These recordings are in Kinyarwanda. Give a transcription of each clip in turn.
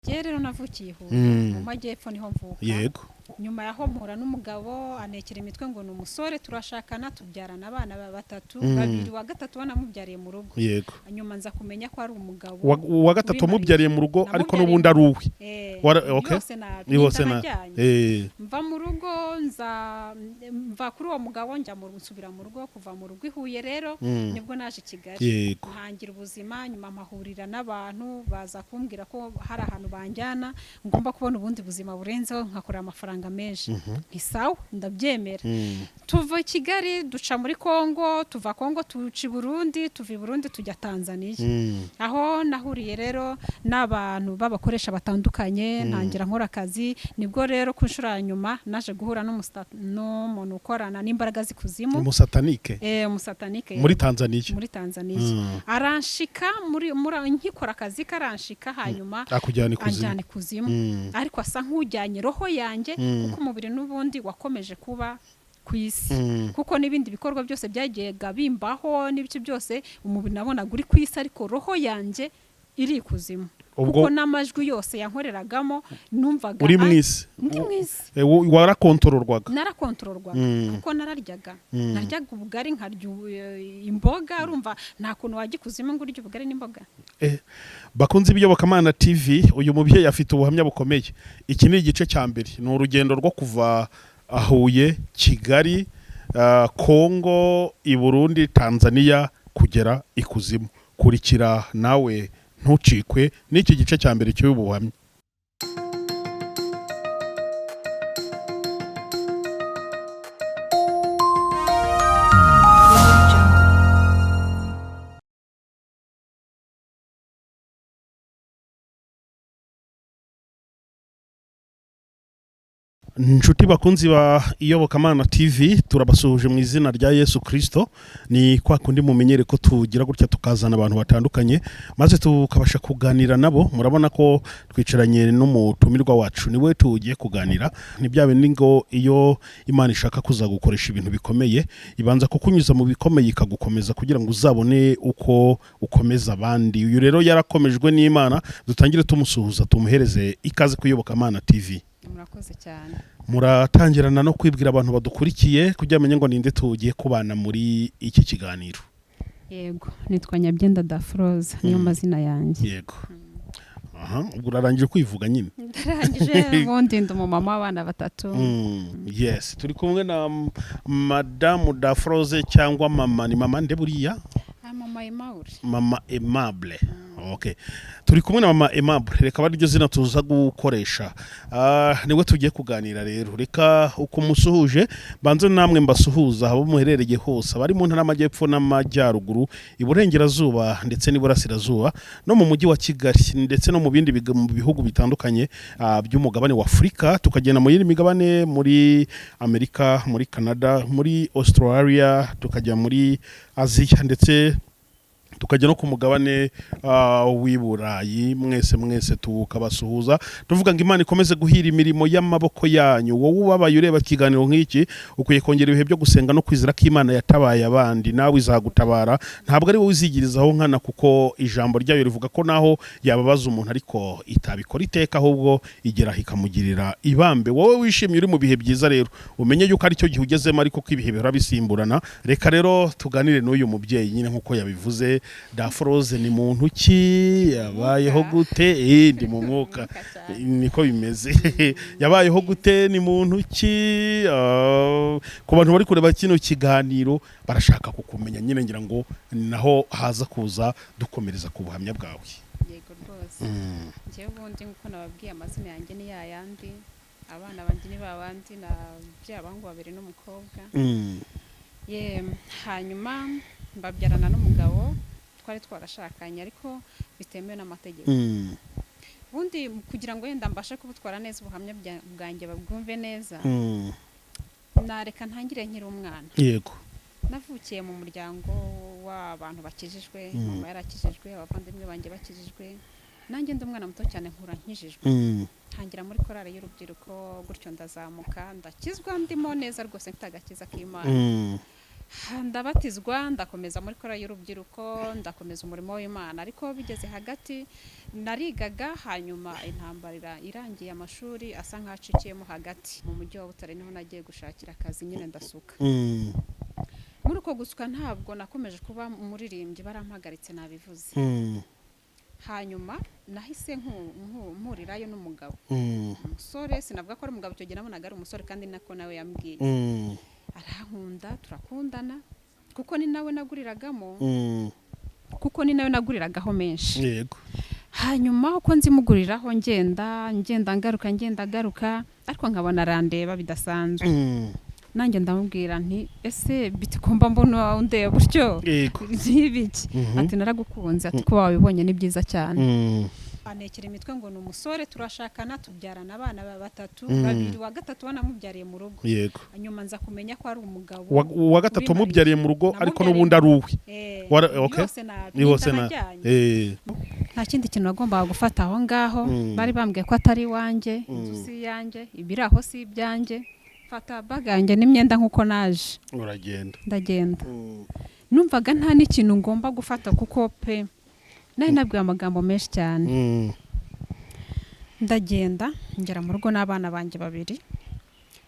Njyewe rero navukiye i Huye, mu majyepfo niho mvuka. Nyuma yaho mpura n'umugabo, anekera imitwe ngo ni umusore, turashakana, tubyarana abana batatu, babiri, wa gatatu banamubyariye mu rugo. Nyuma nza kumenya ko ari umugabo. Uwa gatatu uri wamubyariye mu rugo, ariko Namubyariye n'ubundi ari uwe? Okay. Yose nabi. Ni hose na Najyanye. Mva mu rugo, nza mva kuri uwo mugabo, njya mu nsubira mu rugo. Kuva mu rugo i Huye rero, nibwo naje i Kigali, ntangira ubuzima. Nyuma mpahurira n'abantu, baza kumbwira ko hari ahantu banjyana ngomba kubona ubundi buzima burenzeho, nkakorera amafaranga menshi. Nti sawa, ndabyemera. Tuva i Kigali duca muri Kongo, tuva Kongo tuca i Burundi, tuva i Burundi tujya Tanzania. Aho nahuriye rero n'abantu b'abakoresha batandukanye, ntangira nkora akazi. Nibwo rero ku nshuro ya nyuma naje guhura n'umuntu ukorana n'imbaraga z'ikuzimu. Umusatanike? Umusatanike. Muri Tanzania? Muri Tanzania. Aranshika muri nkikora akazi, karanshika, hanyuma akujyana ikuzimu. Anjyana ikuzimu, ariko asa nk'ujyanye roho yanjye, kuko umubiri n'ubundi wakomeje kuba ku isi, kuko n'ibindi bikorwa byose byagenda bimbaho n'ibice byose, umubiri nabonaga uri ku isi, ariko roho yanjye iri ikuzimu, Ubwo kuko n'amajwi yose yankoreragamo numvaga uri mu isi? Ndi mu isi. Warakontororwaga? Narakontororwaga, kuko nararyaga, naryaga ubugari, nkarya imboga. Urumva nta kuntu wajya ikuzimu ngo urye ubugari n'imboga. Bakunze Iyobokamana TV, uyu mubyeyi afite ubuhamya bukomeye. Iki ni igice cya mbere, ni urugendo rwo kuva Huye, Kigali, Kongo, i Burundi, Tanzania, kugera ikuzimu. Kurikira nawe, ntucikwe n'iki gice cya mbere cy'ubu buhamya. Inshuti bakunzi ba Iyobokamana TV, turabasuhuje mu izina rya Yesu Kirisito. Ni kwa kundi mumenyere ko tugira gutya tukazana abantu batandukanye, maze tukabasha kuganira nabo. Murabona ko twicaranye n'umutumirwa wacu, niwe tugiye kuganira. Ni bya bindi ngo iyo Imana ishaka kuzagukoresha ibintu bikomeye, ibanza kukunyuza mu bikomeye, ikagukomeza kugira ngo uzabone uko ukomeza abandi. Uyu rero yarakomejwe n'Imana. Dutangire tumusuhuza, tumuhereze ikaze ku Iyobokamana TV. Murakoze cyane. Muratangirana no kwibwira abantu badukurikiye, kugira bamenye ngo ninde tugiye kubana muri iki kiganiro. Yego, nitwa Nyabyenda Dafroza, niyo mazina yanjye. Yego, aha ubwo urarangije kwivuga nyine? Ndarangije. Ubundi ndi umumama w'abana batatu. Yes, turi kumwe na madamu Dafroze, cyangwa mama, ni mama nde buriya? Ah, mama Aimable. Mama Aimable, okay. Turi kumwe na mama Aimable, reka abe ariryo zina tuza gukoresha. Niwe tugiye kuganira rero. Reka uko musuhuje banze namwe mbasuhuza abo muherereye hose, abari mu ntara y'amajyepfo n'amajyaruguru, iburengerazuba ndetse n'iburasirazuba, no mu mujyi wa Kigali, ndetse no mu bindi mu bihugu bitandukanye by'umugabane wa Afurika, tukagenda mu yindi migabane, muri Amerika, muri Canada, muri Australia, tukajya muri Aziya, ndetse tukajya no ku mugabane w'i Burayi. Mwese mwese tukabasuhuza tuvuga ngo Imana ikomeze guhira imirimo y'amaboko yanyu. Wowe ubabaye ureba ikiganiro nk'iki, ukwiye kongera ibihe byo gusenga no kwizera ko Imana yatabaye abandi, nawe izagutabara. Ntabwo ari wowe uzigirizaho nkana, kuko ijambo ryayo rivuga ko naho yababaza umuntu ariko itabikora iteka, ahubwo igeraho ikamugirira ibambe. Wowe wishimye uri mu bihe byiza rero, umenye yuko aricyo gihe ugezemo, ariko ko ibihe bihora bisimburana. Reka rero tuganire n'uyu mubyeyi nyine nk'uko yabivuze. Dafroze ni muntu ki? Yabayeho gute? Ndi mu mwuka, niko bimeze. Yabayeho gute? Ni muntu ki? Ku bantu bari kureba kino kiganiro barashaka kukumenya nyine, ngira ngo naho haza kuza dukomereza ku buhamya bwawe. Yego rwose. Njyewe ubundi nk'uko nababwiye, amazina yanjye ni yayandi, abana banjye ni babandi, na abahungu babiri n'umukobwa. Ye, hanyuma mbabyarana n'umugabo twari twarashakanye ariko bitemewe n'amategeko. Ubundi kugira ngo wenda mbashe kubutwara neza ubuhamya bwanjye babwumve neza, nareka ntangire nkiri umwana. Navukiye mu muryango w'abantu bakijijwe. Mama yarakijijwe, abavandimwe banjye bakijijwe, nanjye ndi umwana muto cyane nkura nkijijwe. Ntangira muri korali y'urubyiruko gutyo, ndazamuka, ndakizwa, ndimo neza rwose, mfite agakiza k'Imana. Ndabatizwa, ndakomeza muri kora y'urubyiruko, ndakomeza umurimo w'Imana. Ariko bigeze hagati narigaga, hanyuma intambara irangiye amashuri asa nk'acikiyemo hagati. Mu mujyi wa Butare niho nagiye gushakira akazi nyine, ndasuka. Muri uko gusuka ntabwo nakomeje kuba umuririmbyi, barampagaritse nabivuze. Hanyuma nahise mpurirayo n'umugabo, umusore, sinavuga ko ari umugabo, icyo gihe nabonaga ari umusore kandi nako nawe yambwiye. Arankunda, turakundana, kuko ni nawe naguriragamo, kuko ni nawe naguriragaho menshi. Hanyuma uko nzimuguriraho ngenda ngenda ngaruka, ngenda ngaruka, ariko nkabona arandeba bidasanzwe. Nanjye ndamubwira nti: "Ese bitikomba mbona undeba utyo n'ibiki?" Ati: "Naragukunze." Ati: "Kuba wabibonye ni byiza cyane." Anekera imitwe ngo ni umusore, turashakana, tubyarana abana batatu, babiri, wa gatatu banamubyariye mu rugo. Nyuma nza kumenya ko ari umugabo. Uwa gatatu wamubyariye mu rugo, ariko n'ubundi ari uwe? Eh, yose nabi, Ni hose na najyanye. Nta kindi kintu nagombaga gufata aho ngaho. Bari bambwiye ko atari iwanjye, inzu si iyanjye, ibiri aho si ibyanjye. Mfata bag yanjye n'imyenda nk'uko naje. Uragenda. Ndagenda. Numvaga nta n'ikintu ngomba gufata, kuko pe nari nabwiwe amagambo menshi cyane. Ndagenda, ngera mu rugo n'abana banjye babiri,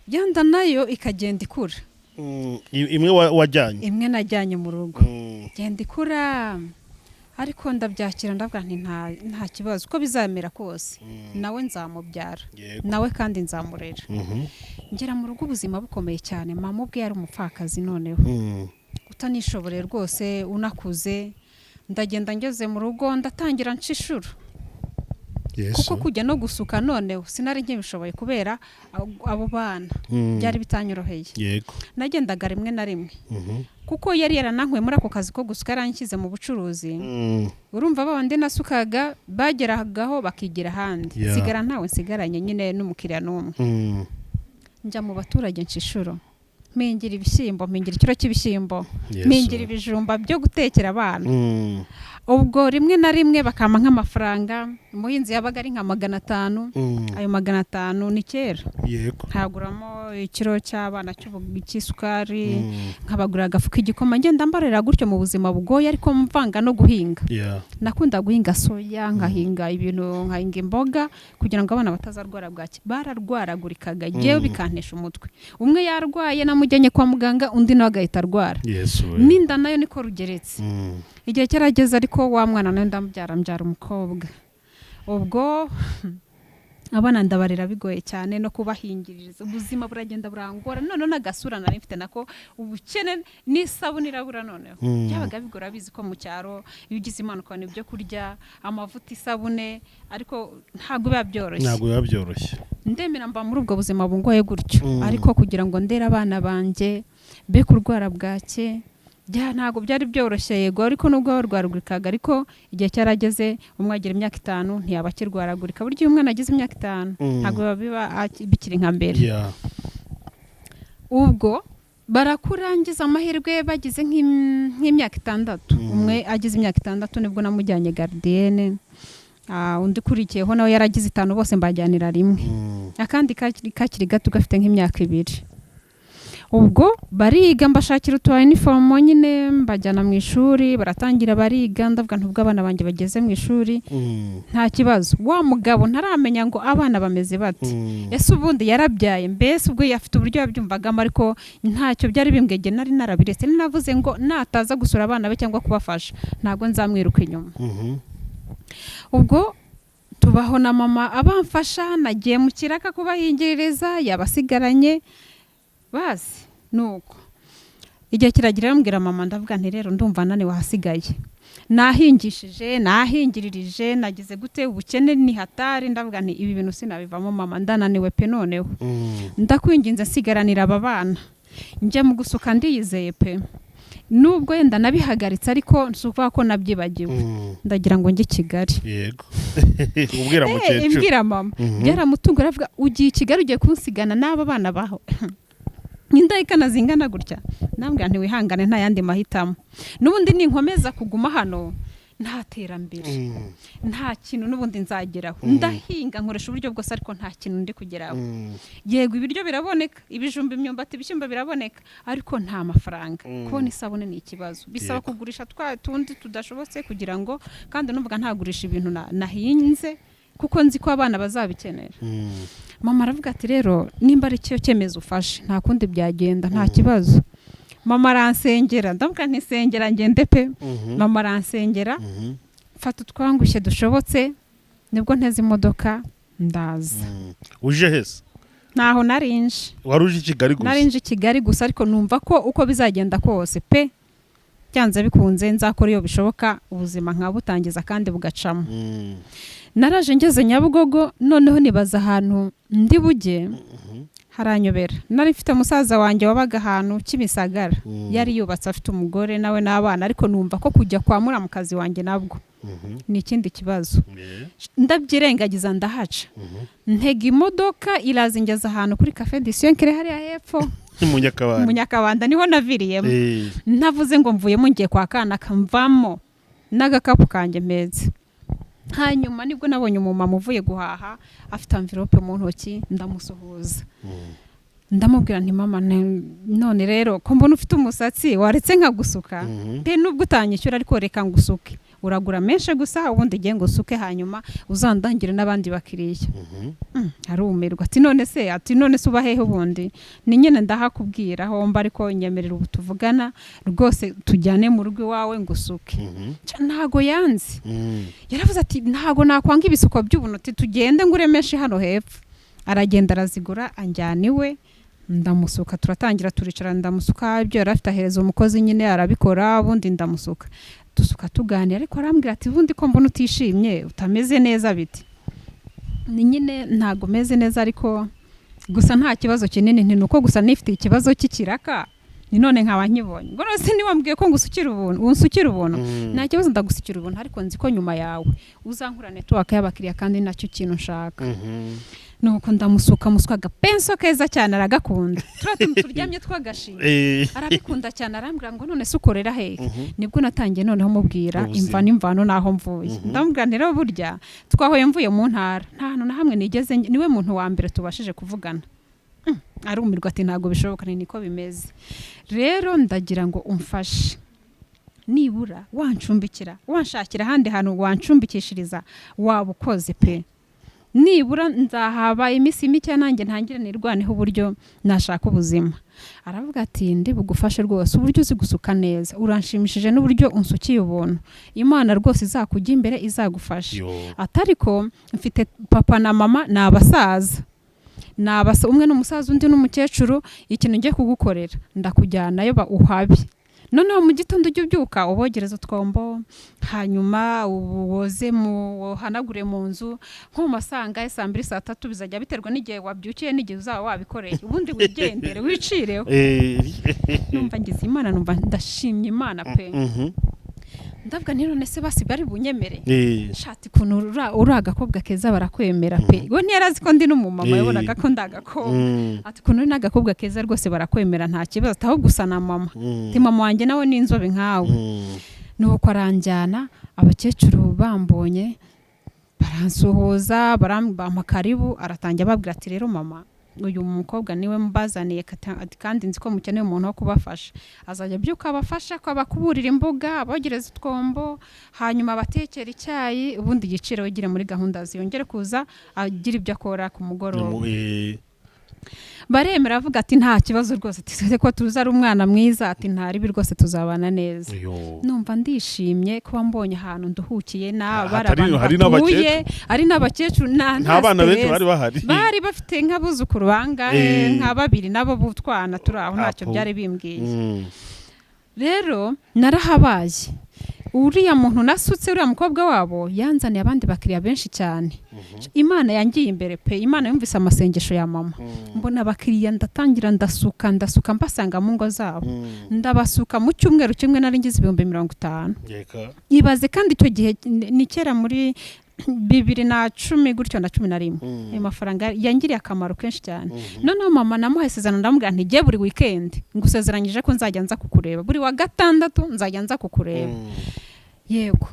yanda nayo ikagenda ikura. Imwe wajyanye? Imwe najyanye mu rugo. Genda ikura, ariko ndabyakira, ndavuga nti nta kibazo, uko bizamera kose nawe nzamubyara, nawe kandi nzamurera. Ngera mu rugo ubuzima bukomeye cyane. Mama ubwe yari umupfakazi noneho, utanishoboreye rwose, unakuze. Ndagenda, ngeze mu rugo ndatangira nca inshuro, kuko kujya no gusuka noneho sinari nkibishoboye kubera abo bana. Byari bitanyoroheye. Nagendaga rimwe na rimwe, kuko yari yaranankuye muri ako kazi ko gusuka, yaranshyize mu bucuruzi. Urumva babandi nasukaga bageragaho bakigira ahandi, nsigara ntawe nsigaranye nyine n'umukiriya n'umwe. Njya mu baturage nca inshuro, mpingira ibishyimbo, mpingira ikiro cy'ibishyimbo, mpingira ibijumba byo gutekera abana. Ubwo rimwe na rimwe bakampa nk'amafaranga, umuhinzi yabaga ari nka 500. Ayo 500 ni kera. Nkaguramo ikiro cy'abana cy'isukari, nkabagurira agafu k'igikoma, ngenda mbarera gutyo mu buzima bugoye, ariko mvanga no guhinga. Nakunda guhinga soya, nkahinga ibintu, nkahinga imboga kugira ngo abana batazarwara bwaki. Bararwaragurikaga, yewe, bikantesha umutwe. Umwe yarwaye namujyanye kwa muganga, undi nawe agahita arwara. Yesu we. N'inda nayo niko rugeretse. Igihe cyarageze ariko wa mwana nawe ndamubyara, mbyara umukobwa. Ubwo abana ndabarera bigoye cyane no kubahingiriza, ubuzima buragenda burangora. Noneho n'agasura nari mfite nako ubukene n'isabune irabura noneho. Byabaga bigora, bizi ko mu cyaro iyo ugize Imana ukabona ibyo kurya, amavuta, isabune, ariko ntabwo biba byoroshye. Ntabwo biba byoroshye. Ndemera mba muri ubwo buzima bungoye gutyo, ariko kugira ngo ndere abana banjye be kurwara bwake bya ntabwo byari byoroshye. Yego, ariko nubwo barwaragurikaga, ariko igihe cyarageze umwe agira imyaka 5 ntiyaba akirwaragurika. Burya iyo umwana agize imyaka 5 ntabwo biba bikiri nka mbere. Ubwo barakurangiza, amahirwe bagize nk'imyaka 6. Umwe agize imyaka 6 nibwo namujyanye gardienne. Undi ukurikiyeho nawe yaragize 5, bose mbajyanira rimwe. Akandi kakiri gato gafite nk'imyaka 2. Ubwo bariga, mbashakira utu uniform nyine, mbajyana mu ishuri, baratangira bariga. Ndavuga nti ubwo abana banjye bageze mu ishuri nta kibazo. Wa mugabo ntaramenya ngo abana bameze bate, ese ubundi yarabyaye, mbese ubwo afite uburyo yabyumvagamo, ariko ntacyo byari bimbwege. Nari narabiretse, nari navuze ngo nataza gusura abana be cyangwa kubafasha ntabwo nzamwiruka inyuma. Ubwo tubaho na mama abamfasha, nagiye mu kiraka kubahingiririza, yabasigaranye basi. Nuko igihe kiragira mbwira mama, ndavuga nti: "Rero ndumva naniwe, ahasigaye nahingishije, nahingiririje, nagize gute, ubukene ni hatari." Ndavuga nti: "Ibi bintu sinabivamo mama, ndananiwe pe, noneho ndakwinginze nsigaranira aba bana, njya mu gusuka, ndiyizeye pe, nubwo yenda nabihagaritse ariko si ukuvuga ko nabyibagiwe, ndagira ngo njye i Kigali." Yego, ubwira mukecuru. Imbwira mama. Byaramutunguye, aravuga: "Ugiye i Kigali, ugiye kunsigana n'aba bana baho n'indahikana zingana gutya?" Nambwira nti: "Wihangane, nta yandi mahitamo, n'ubundi ninkomeza kuguma hano." Nta terambere, nta kintu n'ubundi nzageraho. Ndahinga, nkoresha uburyo bwose, ariko nta kintu ndi kugeraho. Yego, ibiryo biraboneka, ibijumba, imyumbati, ibishyimbo biraboneka, ariko nta mafaranga. Kubona isabune ni ikibazo, bisaba kugurisha twa tundi tudashobotse kugira ngo, kandi numvaga ntagurisha ibintu nahinze kuko nzi ko abana bazabikenera. Mama aravuga ati: "Rero nimba ari cyo cyemezo ufashe, nta kundi byagenda, nta kibazo." Mama aransengera. Ndavuga nti: "Sengera ngende pe." Mama aransengera, mfata utwangushye dushobotse, nibwo nteze imodoka ndaza. Uje hese? Ntaho narinje. Wari uje i Kigali gusa? Narinje i Kigali gusa, ariko numva ko uko bizagenda kose pe, byanze bikunze nzakora iyo bishoboka, ubuzima nkabutangiza kandi bugacamo. Naraje, ngeze Nyabugogo, noneho nibaza ahantu ndi bujye, haranyobera. Nari mfite musaza wanjye wabaga ahantu Kimisagara, yari yubatse, afite umugore nawe n'abana, ariko numva ko kujya kwa muramukazi wanjye nabwo ni ikindi kibazo. Ndabyirengagiza, ndahaca, ntega imodoka iraza ingeza ahantu kuri Cafe du Siècle hariya hepfo. Mu Nyakabanda. Mu Nyakabanda niho naviriyemo. Ntavuze ngo mvuyemo ngiye kwa kana, kamvamo n'agakapu kanjye mpetse. Hanyuma nibwo nabonye umumama uvuye guhaha afite enveloppe mu ntoki, ndamusuhuza, ndamubwira nti: "Mama, none rero ko mbona ufite umusatsi, waretse nkagusuka pe? Nubwo utanyishyura, ariko reka ngusuke, uragura menshi gusa, ubundi ugiye ngusuke, hanyuma uzandangire n'abandi bakiriya." Arumirwa, ati: "None se," ati: "None se uba hehe ubundi?" Ni nyine ndahakubwira aho mba, ariko nyemerera ubu tuvugana rwose tujyane mu rugo iwawe ngusuke. Ntago yanze. Yaravuze ati: "Ntago nakwanga ibisuko by'ubuntu," ati: "Tugende ngure menshi hano hepfo." Aragenda arazigura, anjyana iwe, ndamusuka, turatangira turicara, ndamusuka. Ibyo yari afite ahereza umukozi nyine arabikora, ubundi ndamusuka, dusuka tuganira. Ariko arambwira ati: "Ubundi ko mbona utishimye, utameze neza, biti?" Ni nyine ntago meze neza, ariko gusa nta kibazo kinini. Nti: "Nuko gusa nifitiye ikibazo cy'ikiraka, ni none nkaba nkibonye." Ngo: "None se ntiwambwiye ko ngusukira ubuntu, unsukira ubuntu?" Nta kibazo, ndagusukira ubuntu, ariko nzi ko nyuma yawe uzankura network y'abakiriya, kandi nacyo kintu nshaka. Nuko ndamusuka, musuka agapenso keza cyane, aragakunda, turiya tuntu turyamye tw'agashinya. Arabikunda cyane. Arambwira ngo: "None se ukorera hehe?" Nibwo natangiye noneho mubwira Ubuzima. imva n'imvano n'aho mvuye. Ndamubwira nti: "Rero burya twahuye mvuye mu ntara, nta hantu na hamwe nigeze niwe muntu wa mbere tubashije kuvugana." Arumirwa ati: "Ntabwo bishoboka." Ni niko bimeze rero, ndagira ngo umfashe, nibura wancumbikira, wanshakira ahandi hantu wancumbikishiriza, waba ukoze pe. Nibura nzahaba iminsi mike, nanjye ntangire nirwaneho uburyo nashaka ubuzima. Aravuga ati: "Ndi bugufashe rwose, uburyo uzi gusuka neza uranshimishije, n'uburyo unsukiye ubuntu, Imana rwose izakujya imbere, izagufasha." Atariko mfite papa na mama, ni abasaza, umwe ni umusaza, undi ni umukecuru. Ikintu ngiye kugukorera, ndakujyanayo uhabe, noneho mu gitondo ujye ubyuka ubogereza utwombo, hanyuma woze, mu uhanagure mu nzu, nko mu masaa 2, 3, bizajya biterwa n'igihe wabyukiye n'igihe uzaba wabikoreye, ubundi wigendere wicireho. Numva ngize Imana, numva ndashimye Imana pe. Ndavuga nti: "None se basi bari bunyemere?" Shati ukuntu uri agakobwa keza, barakwemera pe. We ntiyari azi ko ndi n'umumama, yabonaga ko ndi agakobwa. Ati: "Ukuntu uri n'agakobwa keza rwose, barakwemera, nta kibazo." Aho gusa na mama, ati: "Mama wanjye nawe ni inzobe nkawe." Nuko aranjyana, abakecuru bambonye baransuhuza, bampa karibu. Aratangira ababwira ati: "Rero mama, uyu mukobwa niwe mbazaniye, ati kandi nzi ko mukeneye umuntu wo kubafasha, azajya abyuka abafasha ko abakuburira imbuga, abogereza utwombo, hanyuma abatekera icyayi, ubundi igiciro wigire muri gahunda, ziyongere kuza agira ibyo akora ku mugoroba." Baremera, avuga ati: "Nta kibazo rwose," ati: "Twese ko tuzi ari umwana mwiza," ati: "Nta ribi rwose, tuzabana neza." Numva ndishimye kuba mbonye ahantu nduhukiye na bari abantu hari batuye, ari n'abakecuru, nta nta bana benshi stress. Bari bahari? Bari bafite nk'abuzukuru bangahe, nka babiri, nabo b'utwana turi aho, ntacyo Apo. byari bimbwiye. Rero narahabaye. Uriya muntu nasutse, uriya mukobwa wabo, yanzaniye abandi bakiriya benshi cyane. Imana yangiye imbere pe, Imana yumvise amasengesho ya mama, mbona abakiriya, ndatangira ndasuka, ndasuka mbasanga mu ngo zabo, ndabasuka. Mu cyumweru kimwe nari ngize 50,000. Yeka. Ibaze! Kandi icyo gihe ni kera, muri 2010 gutyo na 11. Ayo mafaranga yangiriye akamaro kenshi cyane. Noneho mama namuhaye isezerano, ndamubwira nti: "Jye buri weekend ngusezeranyije ko nzajya nza kukureba, buri wa gatandatu nzajya nza kukureba." Yego.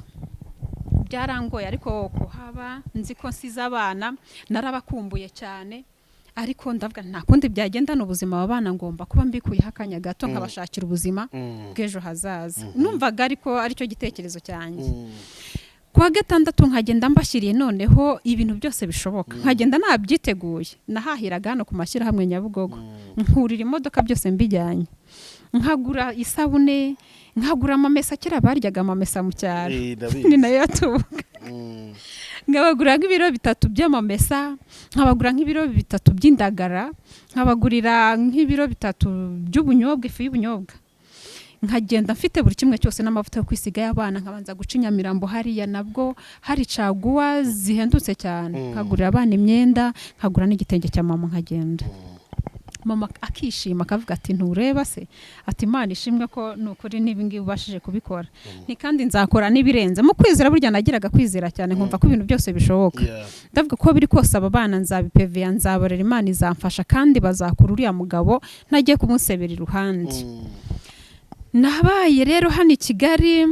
Byarangoye ariko kuhaba, nzi ko nsize abana, narabakumbuye cyane, ariko ndavuga nta kundi byagenda, ni ubuzima abana ngomba kuba mbikuyeho akanya gato nkabashakira ubuzima bw'ejo hazaza. Numvaga ariko aricyo gitekerezo cyanjye. Kuwa gatandatu nkagenda mbashyiriye noneho ibintu byose bishoboka, nkagenda nabyiteguye. Nahahiraga hano ku mashyirahamwe Nyabugogo, nkurira imodoka byose mbijyanye, nkagura isabune, nkagura amamesa. Kera baryaga amamesa mu cyaro, ni nayo yatubuka. Nkabagura nk'ibiro 3 by'amamesa, nkabagura nk'ibiro 3 by'indagara, nkabagurira nk'ibiro 3 by'ubunyobwa, ifu y'ubunyobwa. Nkagenda mfite buri kimwe cyose n'amavuta yo kwisiga y'abana. Nkabanza guca Inyamirambo hariya, nabwo hari caguwa zihendutse cyane, nkagurira abana imyenda, nkagura n'igitenge cya mama, nkagenda. Mama akishima, akavuga ati: "Ntureba se?" Ati: "Imana ishimwe ko ni ukuri n'ibi ngibi ubashije kubikora." Ni kandi nzakora n'ibirenze mu kwizera. Burya nagiraga kwizera cyane, nkumva ko ibintu byose bishoboka. Ndavuga ko biri kose aba bana nzabipeveya, nzabarera, Imana izamfasha kandi bazakura uriya mugabo ntagiye kumusebera iruhande. Nabaye rero hano i Kigali,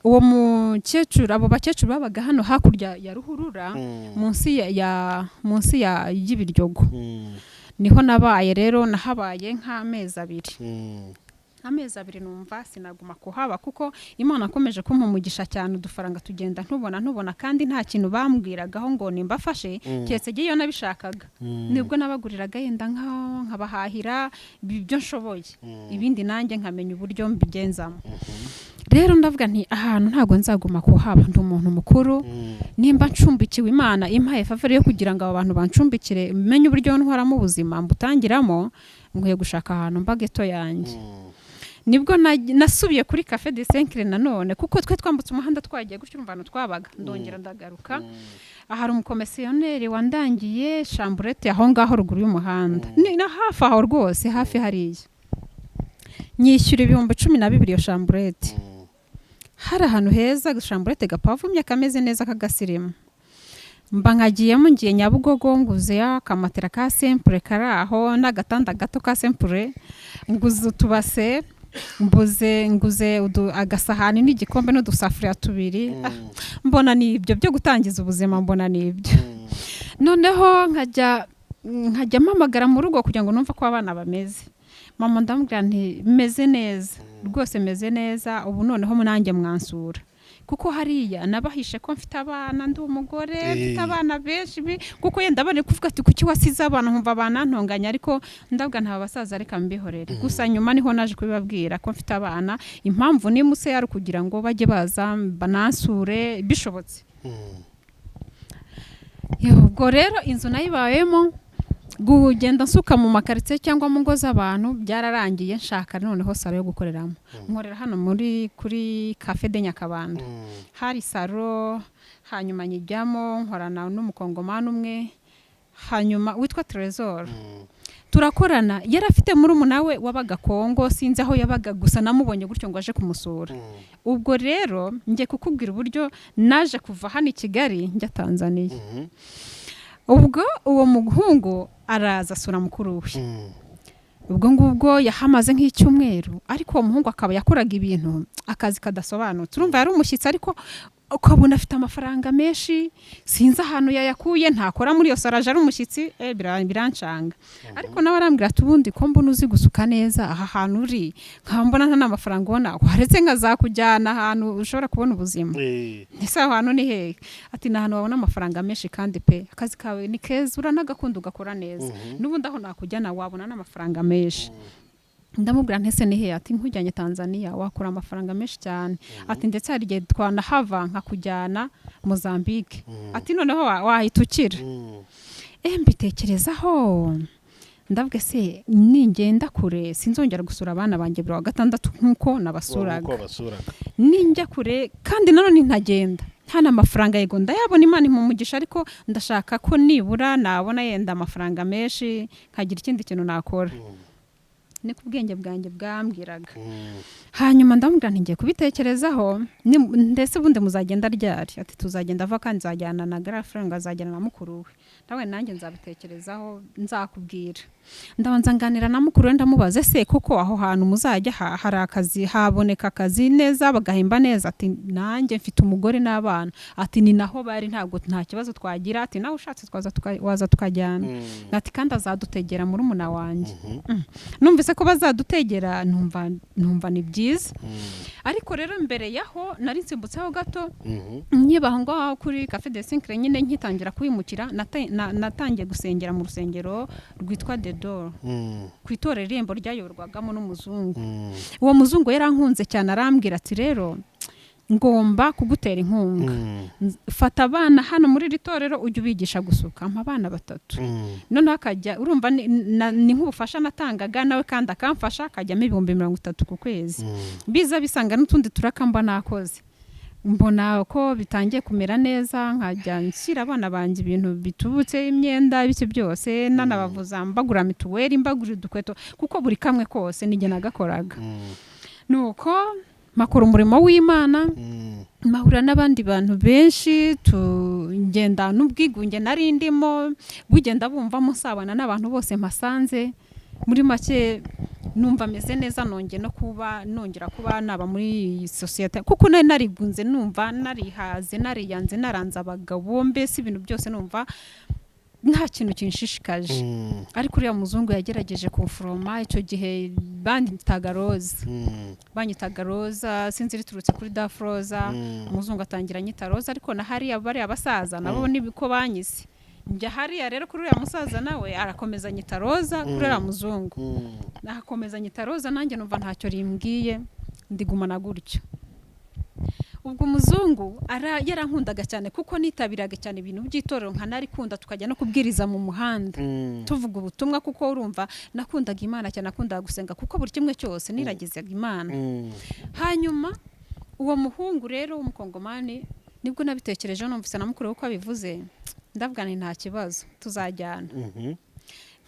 uwo mukecuru, abo bakecuru babaga hano hakurya ya ruhurura, munsi ya y'Ibiryogo. Niho nabaye rero, nahabaye nk'amezi 2. Amezi 2 numva sinaguma kuhaba, kuko Imana akomeje kumpa umugisha cyane, udufaranga tugenda ntubona ntubona, kandi nta kintu bambwiragaho ngo nimbafashe, keretse iyo nabishakaga. Nibwo nabaguriraga yenda nkabahahira ibyo nshoboye, ibindi nanjye nkamenya uburyo mbigenzamo. Rero ndavuga nti: "Ahantu ntabwo nzaguma kuhaba, ndi umuntu mukuru. Nimba ncumbikiwe, Imana impaye faveur yo kugira ngo aba bantu bancumbikire, menye uburyo ntwaramo ubuzima mbutangiramo, nkwiye gushaka ahantu mba geto yanjye." Nibwo nasubiye kuri Cafe de Senkire nanone, kuko twe twambutse umuhanda twagiye gutyo, urumva ahantu twabaga. Ndongera ndagaruka, hari umukomisiyoneri wandangiye chambrette aho ngaho ruguru y'umuhanda, ni na hafi aho rwose, hafi hariya. Nyishyura 12,000 iyo chambrette. Hari ahantu heza, chambrette gapavumye, kameze neza, k'agasirimu. Mba nkagiyemo, ngiye Nyabugogo, nguze akamatera ka simple kari aho n'agatanda gato ka simple, nguze utubase, mbuze nguze agasahani n'igikombe n'udusafuriya tubiri. Mbona ni ibyo byo gutangiza ubuzima, mbona ni ibyo. Noneho nkajya mpamagara mu rugo kugira ngo numve ko abana bameze. Mama ndamubwira nti: "Meze neza rwose, meze neza ubu, noneho nanjye mwansura," kuko hariya nabahishe ko mfite abana, ndi umugore mfite abana benshi, kuko yenda bari kuvuga ati: "Kuki wasize abana?" Nkumva banantonganya, ariko ndabwa nta basaza, reka mbihorere. Gusa nyuma niho naje kubibabwira ko mfite abana, impamvu nimuse yari kugira ngo bajye baza banansure bishobotse. Ubwo rero inzu nayibayemo, kugenda nsuka mu makaritsiye cyangwa mu ngo z'abantu byararangiye, nshaka noneho salon yo gukoreramo. Nkorera hano muri kuri Cafe de Nyakabanda, hari salon. Hanyuma nyijyamo, nkorana n'umukongomani umwe hanyuma witwa Trésor, turakorana. Yari afite murumuna we wabaga Kongo, sinzi aho yabaga, gusa namubonye gutyo ngo aje kumusura. Ubwo rero njye kukubwira uburyo naje kuva hano i Kigali njya Tanzania. Ubwo uwo muhungu araza asura mukuru we. Ubwo ngubwo yahamaze nk'icyumweru, ariko uwo muhungu akaba yakoraga ibintu, akazi kadasobanutse. Urumva yari umushyitsi, ariko ukabona afite amafaranga menshi, sinzi ahantu yayakuye, ntakora muri iyo saraje, ari umushyitsi. Birancanga. Ariko nawe arambwira ati: "Ubundi ko mbona uzi gusuka neza, aha hantu uri nkaba mbona nta n'amafaranga ubona, waretse nkazakujyana ahantu ushobora kubona ubuzima?" Ese aho hantu ni hehe? Ati: "Ni ahantu wabona amafaranga menshi, kandi pe akazi kawe ni keza, uranagakunda, ugakora neza. N'ubundi aho nakujyana wabona n'amafaranga menshi." Ndamubwira nti: "Ese ni hehe?" Ati: "Nkujyanye Tanzania wakura amafaranga menshi cyane." Ati: "Ndetse hari igihe twanahava nkakujyana Mozambique." Ati: "Noneho wahita ukira." Mbitekerezaho, ndavuga: se ningenda kure sinzongera gusura abana banjye buri wa gatandatu nk'uko nabasuraga? Nk'uko wabasuraga. Ninjya kure kandi nanone ntagenda nta n'amafaranga, yego ndayabona, Imana impa umugisha, ariko ndashaka ko nibura nabona yenda amafaranga menshi nkagira ikindi kintu nakora. Niko ubwenge bwanjye bwambwiraga. Hanyuma ndamubwira nti: "Ngiye kubitekerezaho." Ndetse ubundi muzagenda ryari? Ati: "Tuzagenda vuba, kandi nzajyana na garafuranga, azajyana na mukuru we." Nawe nanjye nzabitekerezaho, nzakubwira. Ndabanza nganira na mukuru we, ndamubaza: "Ese koko aho hantu muzajya hari akazi, haboneka akazi neza, bagahemba neza?" Ati: "Nanjye mfite umugore n'abana." Ati: "Ni naho bari, ntabwo nta kibazo twagira." Ati: "Nawe ushatse twaza waza tukajyana." Ati: "Kandi azadutegera murumuna wanjye." Numvise ko bazadutegera, numva ni byiza. Ariko rero mbere yaho nari nsimbutseho gato, nkiba aho ngaho kuri Cafe de Sincre nyine, nkitangira kwimukira, natangiye gusengera mu rusengero rwitwa The Door, ku itorero Irembo ryayoborwagamo n'umuzungu. Uwo muzungu yarankunze cyane, arambwira ati: "Rero ngomba kugutera inkunga. Fata abana hano muri iri torero, ujye ubigisha gusuka." Ampa abana batatu. Noneho akajya, urumva ni nk'ubufasha natangaga nawe kandi akamfasha, akajyamo 30,000 ku kwezi. Biza bisanga n'utundi turaka mba nakoze, mbona ko bitangiye kumera neza, nkajya nshyira abana banjye ibintu bitubutse, imyenda, ibiki byose, nanabavuza, mbagura mituweli, mbagura udukweto, kuko buri kamwe kose nijye nagakoraga. Nuko mpakora umurimo w'Imana, mpahura n'abandi bantu benshi, tugenda n'ubwigunge nari ndimo bugenda bumvamo, nsabana n'abantu bose mpasanze. Muri make numva ameze neza, nongeye no kuba nongera kuba naba muri iyi sosiyete, kuko nari narigunze, numva narihaze, nariyanze, naranze abagabo, mbese ibintu byose numva nta kintu kinshishikaje. Ariko uriya muzungu yagerageje kumforoma. Icyo gihe banyitaga Roza. Banyitaga Roza, sinzi riturutse kuri Dafroza. Umuzungu atangira anyita Roza, ariko na hariya bariya basaza nabo niko banyise. Njya hariya rero kuri uriya musaza, nawe arakomeza anyita Roza. Kuri uriya muzungu akomeza anyita Roza, nanjye numva ntacyo rimbwiye, ndigumana gutyo. Ubwo umuzungu yarankundaga cyane, kuko nitabiraga cyane ibintu by'itorero, nkanarikunda, tukajya no kubwiriza mu muhanda, tuvuga ubutumwa, kuko urumva nakundaga Imana cyane, nakundaga gusenga, kuko buri kimwe cyose niragizaga Imana. Hanyuma uwo muhungu rero w'umukongomani, nibwo nabitekerejeho, numvise na mukuru we uko abivuze, ndavuga nti: "Nta kibazo, tuzajyana."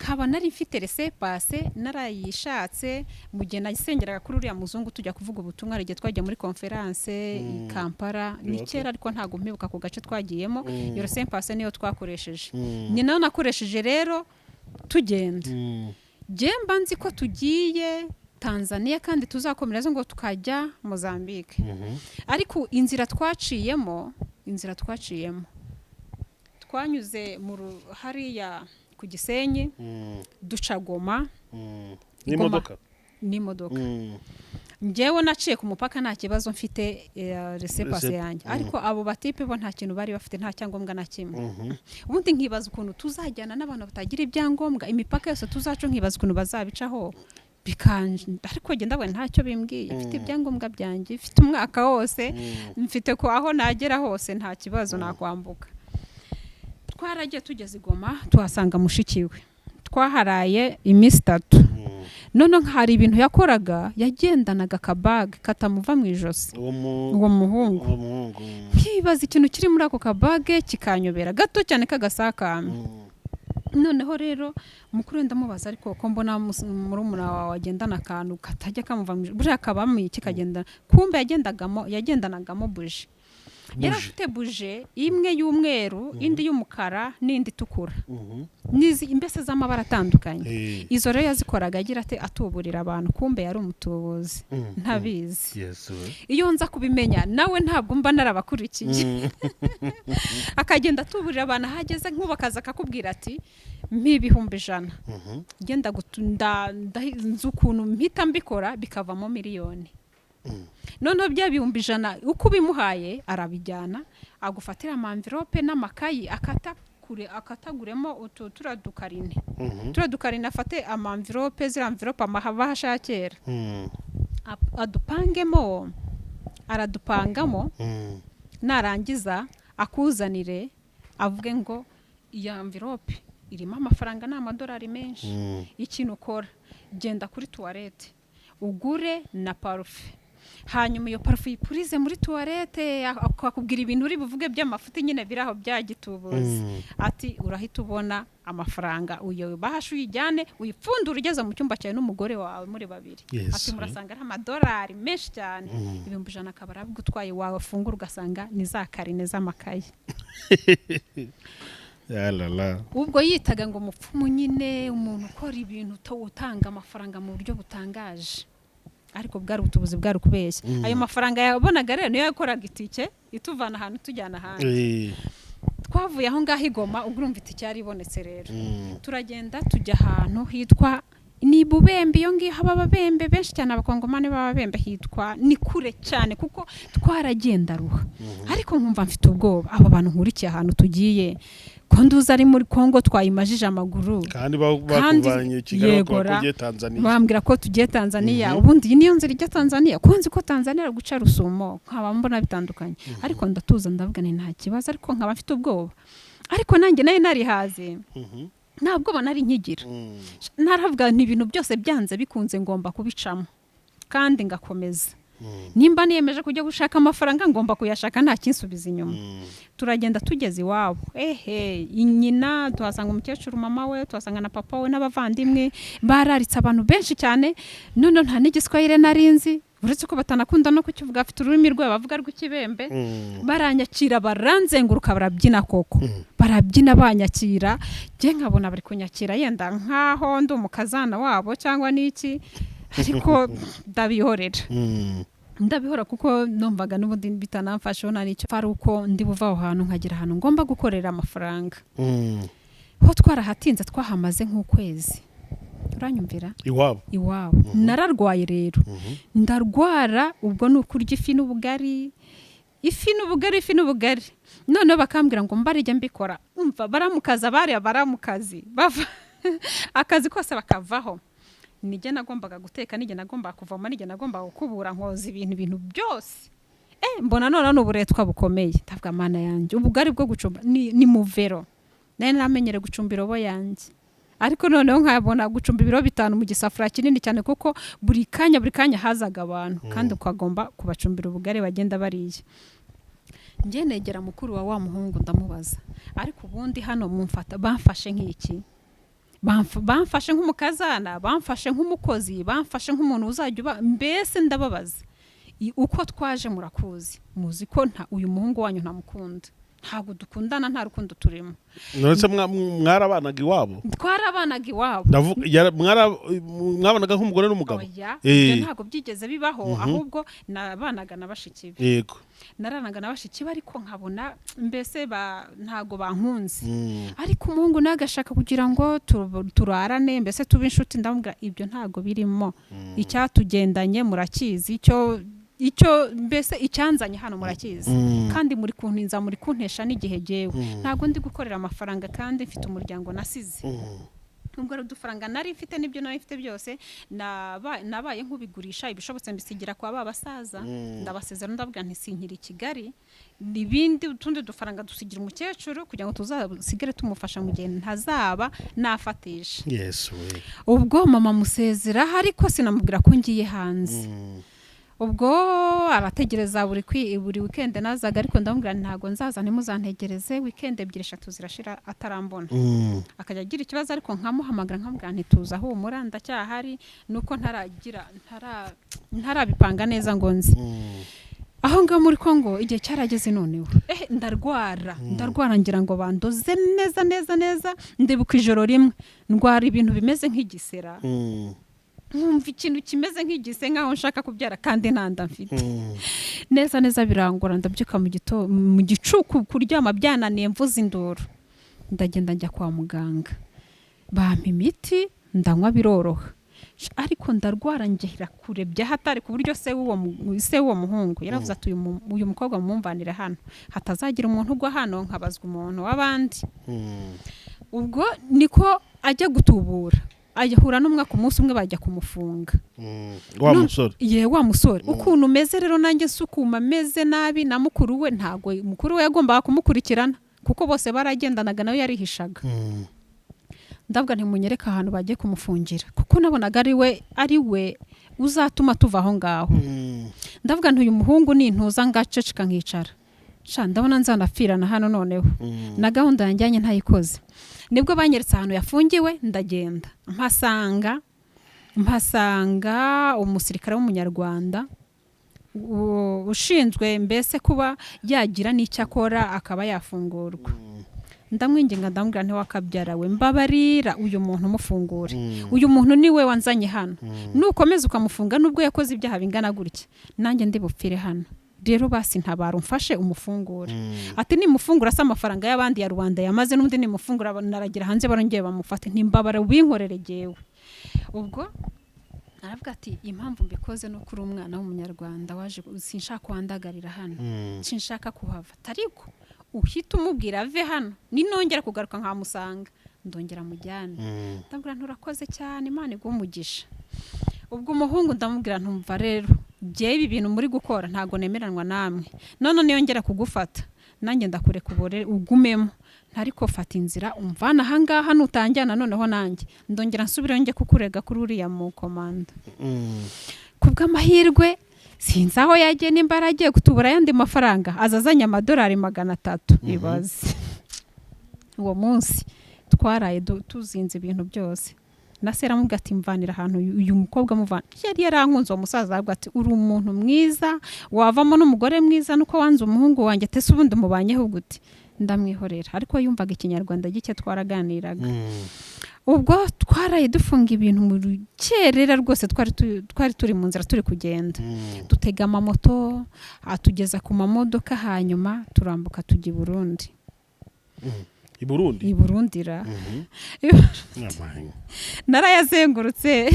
Nkaba nari mfite laissez-passer, narayishatse mu gihe nasengeraga kuri uriya muzungu, tujya kuvuga ubutumwa. Hari igihe twajya muri conférence i Kampala, ni kera ariko ntabwo mpibuka ku gace twagiyemo. Iyo laissez-passer niyo twakoresheje, ni nayo nakoresheje rero tugenda. Njye mba nzi ko tugiye Tanzania kandi tuzakomereza ngo tukajya Mozambique. Ariko inzira twaciyemo, twanyuze mu hariya ku Gisenyi, duca Goma. N'imodoka? N'imodoka. Njyewe naciye ku mupaka nta kibazo, mfite laissez-passer yanjye. Ariko abo batipe bo nta kintu bari bafite, nta cyangombwa na kimwe. Ubundi nkibaza ukuntu tuzajyana n'abantu batagira ibyangombwa, imipaka yose tuzaca, nkibaza ukuntu bazabicaho bikanje. Ariko njye ndabona ntacyo bimbwiye, mfite ibyangombwa byanjye, mfite umwaka wose, mfite ko aho nagera hose nta kibazo nakwambuka. Twaragiye, tugeze i Goma tuhasanga mushiki we, twaharaye iminsi 3. Noneho hari ibintu yakoraga, yagendanaga akabaga katamuva mu ijosi. Uwo mu Uwo muhungu. Uwo muhungu. Nkibaza ikintu kiri muri ako kabage, kikanyobera, gato cyane k'agasakame. Noneho rero mukuru we ndamubaza: "Ariko ko mbona murumuna wawe agendana akantu katajya kamuva mu ijosi, buriya kabamo iki kagenda?" Kumbe yagendanagamo buji. Yari Buji. afite buje imwe y'umweru, indi y'umukara n'indi itukura, n'izi mbese z'amabara atandukanye. Izo rero yazikoraga agira ate? Atuburira abantu. Kumbe yari umutubuzi, ntabizi. Yesu we. Iyo nza kubimenya nawe ntabwo mba narabakurikiye. Akagenda atuburira abantu aho ageze, nk'ubu akaza akakubwira ati: "Mpa 100,000." Genda nzi ukuntu mpita mbikora bikavamo miliyoni. Noneho bya 100,000 uko ubimuhaye arabijyana, agufatira ama enveloppe n'amakayi, akata kure, akataguremo utu turiya dukarine, turiya dukarine, afate ama enveloppe, ziriya enveloppe, amabahasha ya kera, adupangemo, aradupangamo. Narangiza akuzanire, avuge ngo: "Iyo enveloppe irimo amafaranga, ni amadolari menshi. Ikintu ukora, genda kuri toilette ugure na parufe, hanyuma iyo parufe uyipurize muri toilette." Akakubwira ibintu uri buvuge by'amafuti nyine biri aho byagitubuzi. Ati: "Urahita ubona amafaranga, uyo bahasha uyijyane uyipfundure, ugeze mu cyumba cyawe n'umugore wawe muri babiri." Ati: "Murasanga ari amadolari menshi cyane." 100,000 akaba arabigutwaye, wafungura ugasanga ni za karine z'amakaye. Yalala. Ubwo yitaga ngo umupfumu nyine, umuntu ukora ibintu, utanga amafaranga mu buryo butangaje, ariko bwari ubutubuzi, bwari ukubeshya. Ayo mafaranga yabonaga rero niyo yakoraga itike ituvana ahantu tujyana ahandi. Twavuye aho ngaho i Goma, ubwo urumva itike yari ibonetse rero. Turagenda tujya ahantu hitwa ni Bubembe, iyo ngiyo haba ababembe benshi cyane, abakongomani b'ababembe, hitwa ni kure cyane kuko twaragenda ruha, ariko nkumva mfite ubwoba, aba bantu nkurikiye ahantu tugiye, ko nduzi ari muri Kongo twayimajije amaguru. Kandi Kandi bakuvanye i Kigali bakubwira ko yegora. ugiye Tanzania. Bambwira ko tugiye Tanzania. Ubundi iyi niyo nzira ijya Tanzania? Ko nzi ko Tanzania ari guca Rusumo, nkaba mbona bitandukanye, ariko ndatuza, ndavuga nti nta kibazo, ariko nkaba mfite ubwoba, ariko nanjye nari narihaze. Nta bwoba nari nkigira. Naravuga nti ibintu byose byanze bikunze ngomba kubicamo kandi ngakomeza. Nimba niyemeje kujya gushaka amafaranga, ngomba kuyashaka, nta kinsubiza inyuma. Turagenda, tugeze iwabo, ehe, nyina tuhasanga umukecuru, mama we, tuhasanga na papa we n'abavandimwe, bararitse abantu benshi cyane. None nta n'igiswahili nari nzi, uretse ko batanakunda no kukivuga, afite ururimi rwabo bavuga rw'ikibembe. Baranyakira, baranzenguruka, barabyina koko, barabyina banyakira. Njye nkabona bari kunyakira yenda nkaho ndi umukazana wabo cyangwa n'iki, ariko ndabihorera. Ndabihora kuko numvaga n'ubundi bitanamfasheho, nta n'icyo ari uko ndi buva aho hantu nkagera ahantu ngomba gukorera amafaranga. Ho twarahatinze, twahamaze nk'ukwezi, uranyumvira? Iwabo? Iwabo. Nararwaye rero, ndarwara. Ubwo ni ukurya ifi n'ubugari, ifi n'ubugari, ifi n'ubugari. Noneho bakambwira ngo mbarijya mbikora. Umva, baramukaza, bariya baramukazi bava akazi kose bakavaho, nijye nagombaga guteka, nijye nagombaga kuvoma, nijye nagombaga gukubura, nkoza ibintu byose. Mbona none ni uburetwa bukomeye. Ndavuga mana yanjye, ubugari bwo gucumba ni muvero. Nari naramenyereye gucumba irobo yanjye, ariko noneho nkabona gucumba ibiro 5 mu gisafuriya kinini cyane, kuko buri kanya buri kanya hazaga abantu, kandi ukagomba kubacumbira ubugari bagenda bariye. Njye negera mukuru wa wa muhungu, ndamubaza: ariko ubundi hano mumfata, bamfashe nk'iki? Bamfashe nk'umukazana? Bamfashe nk'umukozi? Bamfashe nk'umuntu uzajya uba? Mbese ndababaza, uko twaje murakuzi, muzi ko nta uyu muhungu wanyu ntamukunda, ntabwo dukundana, nta rukundo turimo. Nonese mwarabanaga iwabo? Twarabanaga iwabo. Ndavuga mwabanaga nk'umugore n'umugabo? Oya, ibyo ntabwo byigeze bibaho, ahubwo nabanaga na bashiki be. Naranaga na bashiki be, ariko nkabona mbese ntago bankunze. Ariko umuhungu nawe agashaka kugira ngo turarane, mbese tube inshuti. Ndamubwira ibyo ntago birimo, icyatugendanye murakizi, icyo mbese icyanzanye hano murakizi. Kandi muri kuntinza, muri kuntesha n'igihe, jyewe ntabwo ndi gukorera amafaranga kandi mfite umuryango nasize. Ubwo ari udufaranga nari mfite n'ibyo nari mfite byose nabaye nk'ubigurisha, ibishobotse mbisigira kwa ba basaza. Ndabasezera, ndabwira nti sinkiri i Kigali, n'ibindi utundi dufaranga dusigira umukecuru kugira ngo tuzasigare tumufasha mu gihe ntazaba nafatisha. Yesu we! Ubwo mama musezeraho, ariko sinamubwira ko ngiye hanze. Ubwo arategereza, buri weekend nazaga, ariko ndamubwira nti ntabwo nzaza, ntimuzantegereze. Weekend ebyiri, eshatu zirashira atarambona. Akajya agira ikibazo, ariko nkamuhamagara, nkamubwira nti tuza, humura, ndacyahari, nuko ntaragira ntarabipanga neza ngo nzi. Aho ngaho muri Kongo igihe cyarageze, noneho ndarwara, ndarwara ngira ngo bandoze neza neza neza. Ndibuka ijoro rimwe ndwara ibintu bimeze nk'igisera, nkumva ikintu kimeze nk'igise, nk'aho nshaka kubyara kandi nta nda mfite. Neza neza birangora, ndabyuka mu gicuku, kuryama byananiye, mvuza induru, ndagenda njya kwa muganga, bampa imiti ndanywa, biroroha. Ariko ndarwara ngera kure byahatari, ku buryo se w'uwo muhungu yaravuze ati uyu mukobwa mumumvanire hano, hatazagira umuntu ugwa hano nkabazwa umuntu w'abandi. Ubwo niko ajya gutubura, ahura n'umwe ku munsi umwe bajya kumufunga. Wa musore? Ye, wa musore. Ukuntu umeze rero nanjye sukuma ameze nabi na mukuru we, ntabwo mukuru we yagombaga kumukurikirana kuko bose baragendanaga, nawe yarihishaga. Ndavuga ntimunyereke ahantu bagiye kumufungira, kuko nabonaga ari we uzatuma tuva aho ngaho. Ndavuga nti uyu muhungu nintuza ngaceceka nkicara, sha ndabona nzanapfirana hano noneho na gahunda yanjyanye ntayikoze. Nibwo banyeretse ahantu yafungiwe, ndagenda mpasanga umusirikare w'umunyarwanda ushinzwe mbese kuba yagira n'icyo akora akaba yafungurwa. Ndamwinginga, ndamubwira nti: "Wakabyara we, mbabarira uyu muntu umufungure. Uyu muntu ni we wanzanye hano. Nukomeza ukamufunga, nubwo yakoze ibyaha bingana gutya, nanjye ndi bupfire hano. Rero basi ntabara umfashe umufungure." Ati: "Nimufungura se amafaranga y'abandi ya rubanda yamaze, n'undi nimufungura naragira hanze barongeye bamufate. Ntimbabara ubinkorere jyewe." Ubwo aravuga ati: "Impamvu mbikoze ni uko uri umwana w'Umunyarwanda waje, sinshaka wandagarira hano, sinshaka kuhava. Ariko uhita umubwira ave hano, ninongera kugaruka nkamusanga ndongera mujyane." Ndamubwira nti: "Urakoze cyane, Imana iguhe umugisha." Ubwo umuhungu ndamubwira ntumva rero, jyewe ibi bintu muri gukora ntabwo nemeranwa namwe. None niyongera kugufata nanjye ndakureka ubore ugumemo, ntariko fata inzira umvana ahangaha. Nutanjyana noneho nanjye ndongera nsubireyo njye kukurega kuri uriya mukomanda." Ku bw'amahirwe sinzi aho yagiye, nimba yaragiye gutubura ayandi mafaranga, aza azanye amadolari 300. Ibaze, uwo munsi twaraye tuzinze ibintu byose. Na se aramubwira ati: "Mvanira ahantu uyu mukobwa, muvana." Yari yarankunze uwo musaza, aravuga ati: "Uri umuntu mwiza, wavamo n'umugore mwiza, nuko wanze umuhungu wanjye." Ate: "Ubundi mubanyeho gute?" Ndamwihorera, ariko yumvaga Ikinyarwanda gike, twaraganiraga. Ubwo twaraye dufunga ibintu mu rukerera rwose. Twari turi mu nzira turi kugenda, dutega amamoto atugeza ku mamodoka, hanyuma turambuka tujya i Burundi. I Burundi? I Burundi ra. Narayazengurutse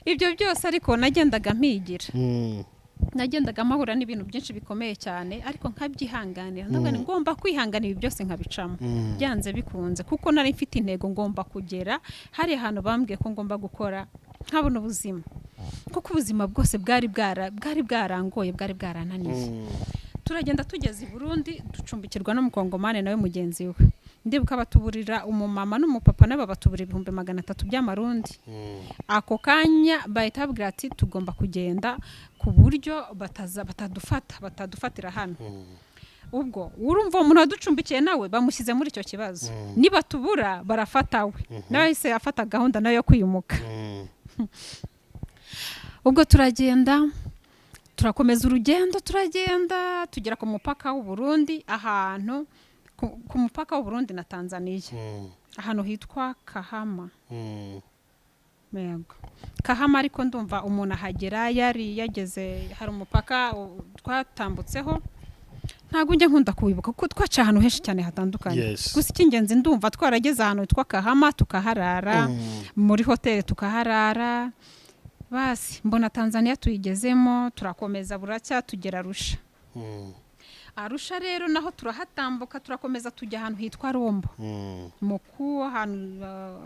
ibyo byose, ariko nagendaga mpigira, nagendaga mpahura n'ibintu byinshi bikomeye cyane, ariko nkabyihanganira. Ndavuga nti ngomba kwihanganira ibi byose nkabicamo byanze bikunze, kuko nari mfite intego, ngomba kugera hari ahantu bambwiye ko ngomba gukora nkabona ubuzima, kuko ubuzima bwose bwari bwarangoye, bwari bwarananiye. Turagenda, tugeze i Burundi ducumbikirwa n'Umukongomani nawe mugenzi we. Ndibuka batuburira umumama n'umupapa, nabo batubura 300,000 by'amarundi. Ako kanya bahita babwira ati: "Tugomba kugenda ku buryo bataza batadufata, batadufatira hano." Ubwo urumva uwo muntu waducumbikiye nawe bamushyize muri icyo kibazo, nibatubura barafata we. Nawe yahise afata gahunda nayo yo kwimuka. Ubwo turagenda, turakomeza urugendo, turagenda tugera ku mupaka w'u Burundi, ahantu ku mupaka w'u Burundi na Tanzania, ahantu hitwa Kahama. Yego, Kahama. Ariko ndumva umuntu ahagera yari yageze, hari umupaka twatambutseho, ntabwo njya nkunda kuwibuka kuko twaca ahantu henshi cyane hatandukanye. Gusa icy'ingenzi ndumva twarageze ahantu hitwa Kahama, tukaharara muri hoteli, tukaharara. Basi mbona Tanzania tuyigezemo, turakomeza, buracya tugera Arusha. Arusha rero naho turahatambuka, turakomeza tujya ahantu hitwa Rombo, muku ahantu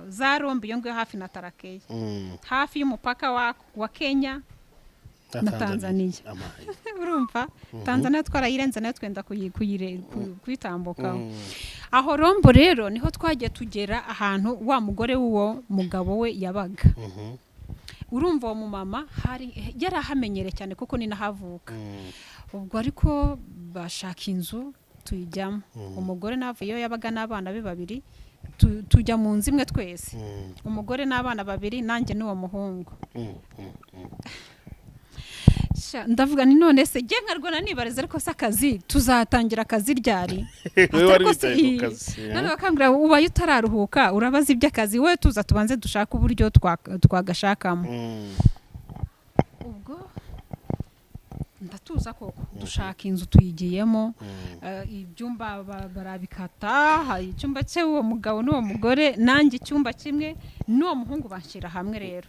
za Rombo iyo ngiyo hafi na Tarakeya, hafi y'umupaka wa Kenya na Tanzania. Amaye. Urumva Tanzania twarayirenze, nayo twenda kuyitambukaho. Aho Rombo rero niho twagiye tugera ahantu wa mugore w'uwo mugabo we yabaga. Urumva uwo mumama hari yari ahamenyereye cyane kuko ni nahavuka. Ubwo ariko bashaka inzu tuyijyamo, umugore navuye iyo yabaga n'abana be babiri, tujya mu nzu imwe twese, umugore n'abana babiri, nanjye n'uwo muhungu. Sha, ndavuga ni none se njye nkarwana nibariza, ariko se akazi tuzatangira akazi ryari? Wowe wari Ariko se witaye ku kazi, none bakambwira: "Ubaye utararuhuka urabaza iby'akazi, wowe tuza tubanze dushake uburyo twagashakamo." Ubwo ndatuza koko, dushaka inzu tuyigiyemo. Ibyumba barabikata, hari icyumba cye uwo mugabo n'uwo mugore, nanjye icyumba kimwe n'uwo muhungu, banshyira hamwe rero.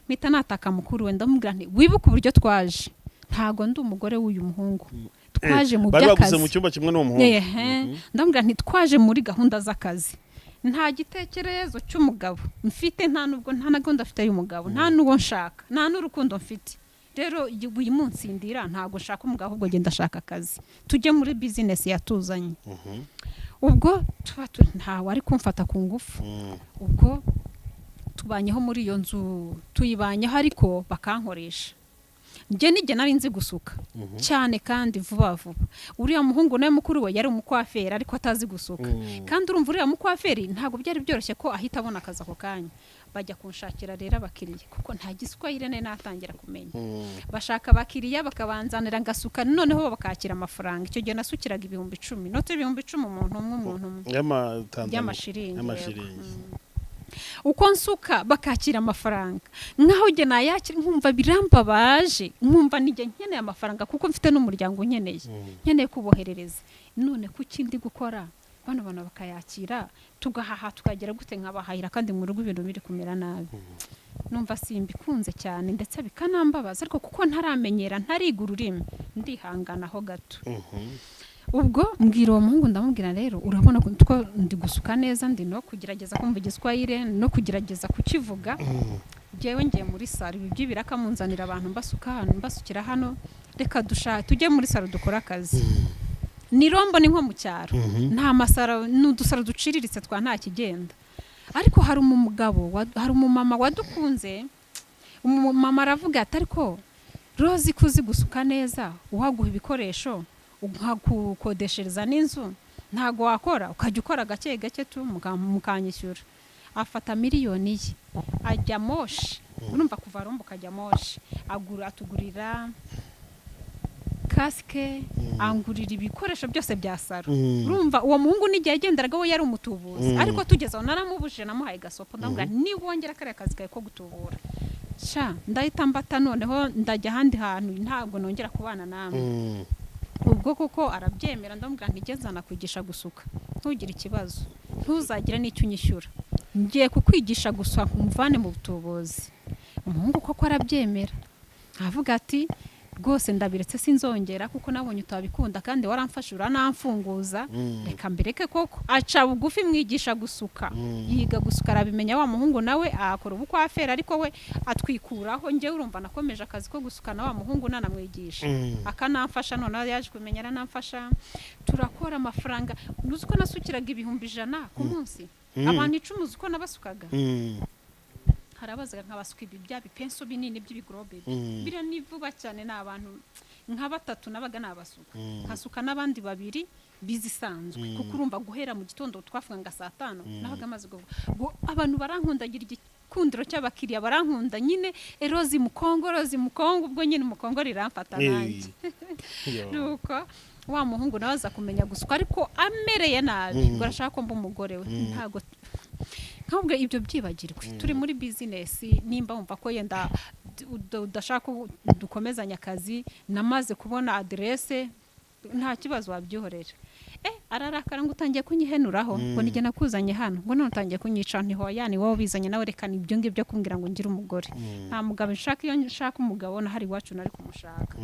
Mpita nataka mukuru we, ndamubwira nti: "Wibuke uburyo twaje, ntago ndi umugore w'uyu muhungu, twaje mu Bari baguze by'akazi." mu cyumba kimwe n'uwo muhungu? Ehe. Ndamubwira nti: "Twaje muri gahunda z'akazi, nta gitekerezo cy'umugabo mfite, nta nubwo nta na gahunda mfite y'umugabo, nta n'uwo nshaka, nta n'urukundo mfite. Rero uyu munsi ndira ntabwo nshaka umugabo, ahubwo genda ashaka akazi, tujye muri bizinesi yatuzanye." Ubwo tuba ntawe ari kumfata ku ngufu. Ubwo tubanyeho muri iyo nzu, tuyibanyeho ariko bakankoresha. Njye nijye nari nzi gusuka cyane kandi vuba vuba. Uriya muhungu nawe mukuru we yari umukwaferi ariko atazi gusuka. Kandi urumva uriya mukwaferi ntabwo byari byoroshye ko ahita abona akazi ako kanya. Bajya kunshakira rero abakiriya, kuko nta giswahili nari natangira kumenya. Bashaka abakiriya bakabanzanira ngasuka, noneho bakakira amafaranga. Icyo gihe nasukiraga 10,000, inote 10,000 umuntu umwe, umuntu umwe. By'amashiringi, yego. Y'amashiringi. Uko nsuka bakakira amafaranga, nkaho njye nayakira nkumva birambabaje, nkumva nijye nkeneye amafaranga kuko mfite n'umuryango unkeneye, nkeneye kuboherereza. None kuki ndi gukora bano bantu bakayakira, tugahaha, tukagera gute, nkabahahira kandi mu rugo ibintu biri kumera nabi? Numva simbikunze cyane ndetse bikanambabaza, ariko kuko ntaramenyera, ntariga ururimi, ndihanganaho gato. Ubwo mbwira uwo muhungu, ndamubwira: "Rero urabona ko ndi gusuka neza, ndi no kugerageza kumva igiswahili no kugerageza kukivuga. Njyewe ngiye muri salon, ibi by'ibiraka munzanira abantu mbasuka hano, mbasukira hano, reka dushaka tujye muri salon dukore akazi." Ni Rombo, ni nko mu cyaro, nta masaro, ni udusaro duciriritse twa nta kigenda. Ariko hari umugabo hari umumama wadukunze. Umumama aravuga ati: "Ariko Rozi, ko uzi gusuka neza, uwaguha ibikoresho nkagukodeshereza n'inzu, ntago wakora ukajya ukora gake gake tu mukanyishyura?" Afata miliyoni ye ajya Moshi. Urumva kuva Rombo ukajya Moshi, agura, atugurira kasike, angurira ibikoresho byose bya salon. Urumva uwo muhungu n'igihe yagenderaga we yari umutubuzi. Ariko tugeze aho naramubujije, namuhaye gasopo, ndamubwira: "Niwongera kariya kazi kawe ko gutubura sha, ndahita mbata, noneho ndajya ahandi hantu, ntabwo nongera kubana namwe." Ubwo koko arabyemera. Ndamubwira nti: "Nzanakwigisha gusuka, ntugire ikibazo, ntuzagire n'icyo unyishyura, ngiye kukwigisha gusa nkumvane mu butubuzi." Umuhungu koko arabyemera, avuga ati: "Rwose ndabiretse, sinzongera, kuko nabonye utabikunda kandi waramfashe uranamfunguza, reka mbireke." Koko aca bugufi, mwigisha gusuka, yiga gusuka arabimenya. Wa muhungu nawe akora ubukwaferi, ariko we atwikuraho. Njyewe urumva nakomeje akazi ko gusuka na wa muhungu nanamwigisha, akanamfasha. Noneho yaje kumenya aranamfasha, turakora amafaranga. Uzi ko nasukiraga 100,000 ku munsi? Abantu 10, uzi ko nabasukaga? Hari abazaga nkabasuka ibi bya bipenso binini by'ibigorobe, biriya ni vuba cyane, ni abantu nka batatu nabaga nabasuka, nkasuka n'abandi babiri bizisanzwe, kuko urumva guhera mu gitondo twavuga nga saa tanu nabaga amaze abantu barankundagira igikundiro cy'abakiriya, barankunda nyine: "Rozi Mukongo, Rozi Mukongo." Ubwo nyine Umukongo riramfata nanjye. Nuko wa muhungu nawe aza kumenya gusuka, ariko amereye nabi, ngo arashaka ko mba umugore we. Ntabwo nkabwo ibyo byibagirwe, turi muri bizinesi. Nimba wumva ko yenda udashaka ko dukomezanya akazi, namaze kubona aderese, nta kibazo, wabyihorera. Ararakara ngo: "Utangiye kunyihenuraho," ngo: "Nijye nakuzanye hano," ngo: "None utangiye kunyica." Ntihoya, ni wowe ubizanye nawe. Reka ibyo ngibyo kumbwira ngo ngire umugore, nta mugabo nshaka. Iyo nshaka umugabo nahari iwacu nari kumushaka.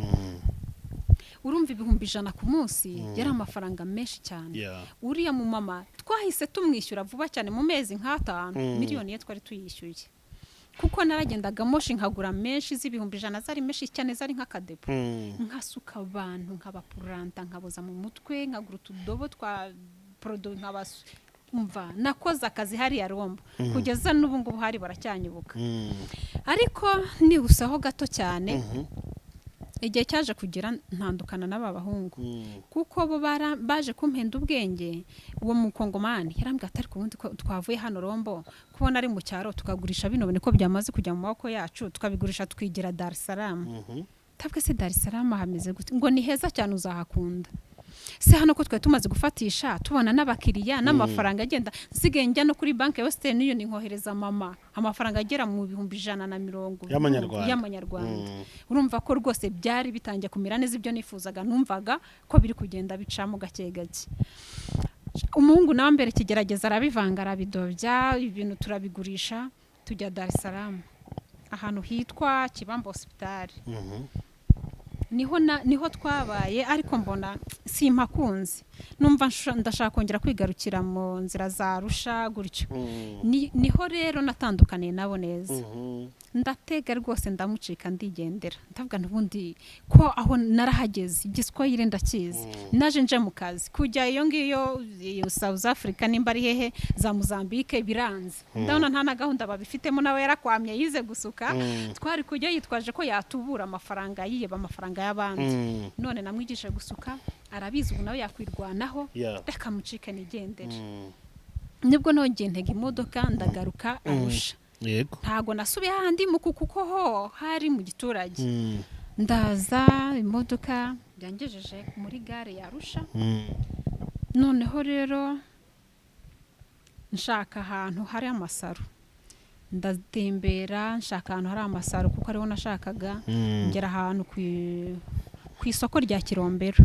Urumva 100,000 ku munsi yari amafaranga menshi cyane. Uriya mu mama twahise tumwishyura vuba cyane, mu mezi nk'atanu miliyoni ye twari tuyishyuye, kuko naragendaga Moshi nkagura menshi z'100,000, zari menshi cyane, zari nk'akadepo. Nkasuka abantu, nkabapuranta, nkaboza mu mutwe, nkagura utudobo twa produit, nkabasu. Umva, nakoze akazi hariya Rombo kugeza n'ubu ngubu hari baracyanyibuka. Ariko nibuseho gato cyane, igihe cyaje kugera ntandukana n'aba bahungu, kuko bo baje kumpenda ubwenge. Uwo mukongomani yarambwira ati: "Ariko ubundi ko twavuye hano Rombo, kubona ari mu cyaro, tukagurisha bino bintu ko byamaze kujya mu maboko yacu, tukabigurisha twigira Dar es Salaam." Tabwe se Dar es Salaam hameze gute? Ngo: "Ni heza cyane, uzahakunda." Se hano ko twari tumaze gufatisha, tubona n'abakiriya n'amafaranga agenda, nsigaye njya no kuri banki ya Western Union nkohereza mama amafaranga agera mu 150,000 Y'amanyarwanda. y'amanyarwanda. Urumva ko rwose byari bitangiye kumera neza, ibyo nifuzaga numvaga ko biri kugenda bicamo gake gake. Umuhungu nawe mbere ikigerageza arabivanga, arabidobya, ibintu turabigurisha, tujya Dar es Salaam ahantu hitwa Kibamba Hospitali. Niho twabaye, ariko mbona simpakunze, numva ndashaka kongera kwigarukira mu nzira za Arusha gutyo. Niho rero natandukaniye nabo neza. Ndatega rwose, ndamucika, ndigendera. Ndavuga n'ubundi ko aho narahageze, igiswahili ndakizi, naje nje mu kazi, kujya iyo ngiyo, iyo South Africa, nimba ari hehe, za Mozambique, biranze. Ndabona nta na gahunda babifitemo, nawe yarakwamye, yize gusuka. Twari kujya yitwaje ko yatubura amafaranga, yiyeba amafaranga y'abandi. None namwigishije gusuka, arabizi, ubu nawe yakwirwanaho. Reka mucike nigendere. Nibwo nongeye ntega imodoka, ndagaruka Arusha. Ntago nasubiye ahandi muku, kuko ho hari mu giturage. Ndaza, imodoka yangejeje muri gare ya Arusha. Noneho rero nshaka ahantu hari amasaro, ndatembera nshaka ahantu hari amasaro, kuko ariho nashakaga. Ngera ahantu ku isoko rya Kilombero,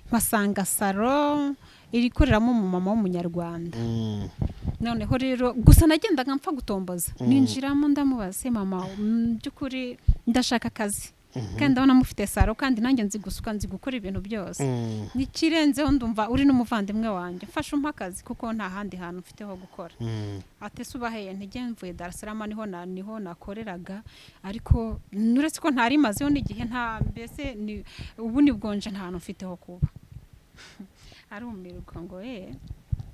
mpasanga saro irikoreramo umumama w'umunyarwanda. Noneho rero gusa nagendaga mpfa gutomboza, ninjiramo, ndamubaza: "Se mama, mu by'ukuri ndashaka akazi, kandi ndabona mufite saro, kandi nanjye nzi gusuka, nzi gukora ibintu byose, n'ikirenzeho ndumva uri n'umuvandimwe wanjye, mfashe umpe akazi kuko nta handi hantu mfite ho gukora." Ati: "Se ubaheye?" Ntijye mvuye Dar es Salaam, niho nakoreraga, ariko nuretse ko ntari mazeho n'igihe, nta mbese ni ubu nibwo nje, nta hantu mfite ho kuba. Arumirwa ngo: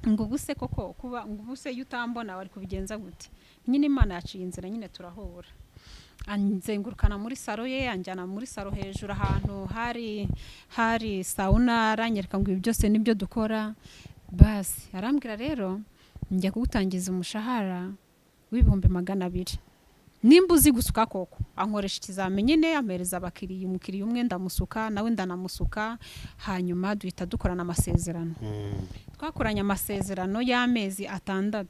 Ngo ubu se koko kuba, ngo ubu se iyo utambona wari kubigenza gute?" Nyine Imana yaciye inzira, nyine turahura, anzengurukana muri saro ye, anjyana muri saro hejuru ahantu hari sauna, aranyereka ngo ibi byose nibyo dukora. Basi arambwira: "Rero njya kugutangiza umushahara w'200,000 nimba uzi gusuka koko." Ankoresha ikizami nyine, ampereza abakiriya, umukiriya umwe ndamusuka, nawe ndanamusuka, hanyuma duhita dukorana amasezerano. Twakoranye amasezerano y'amezi 6.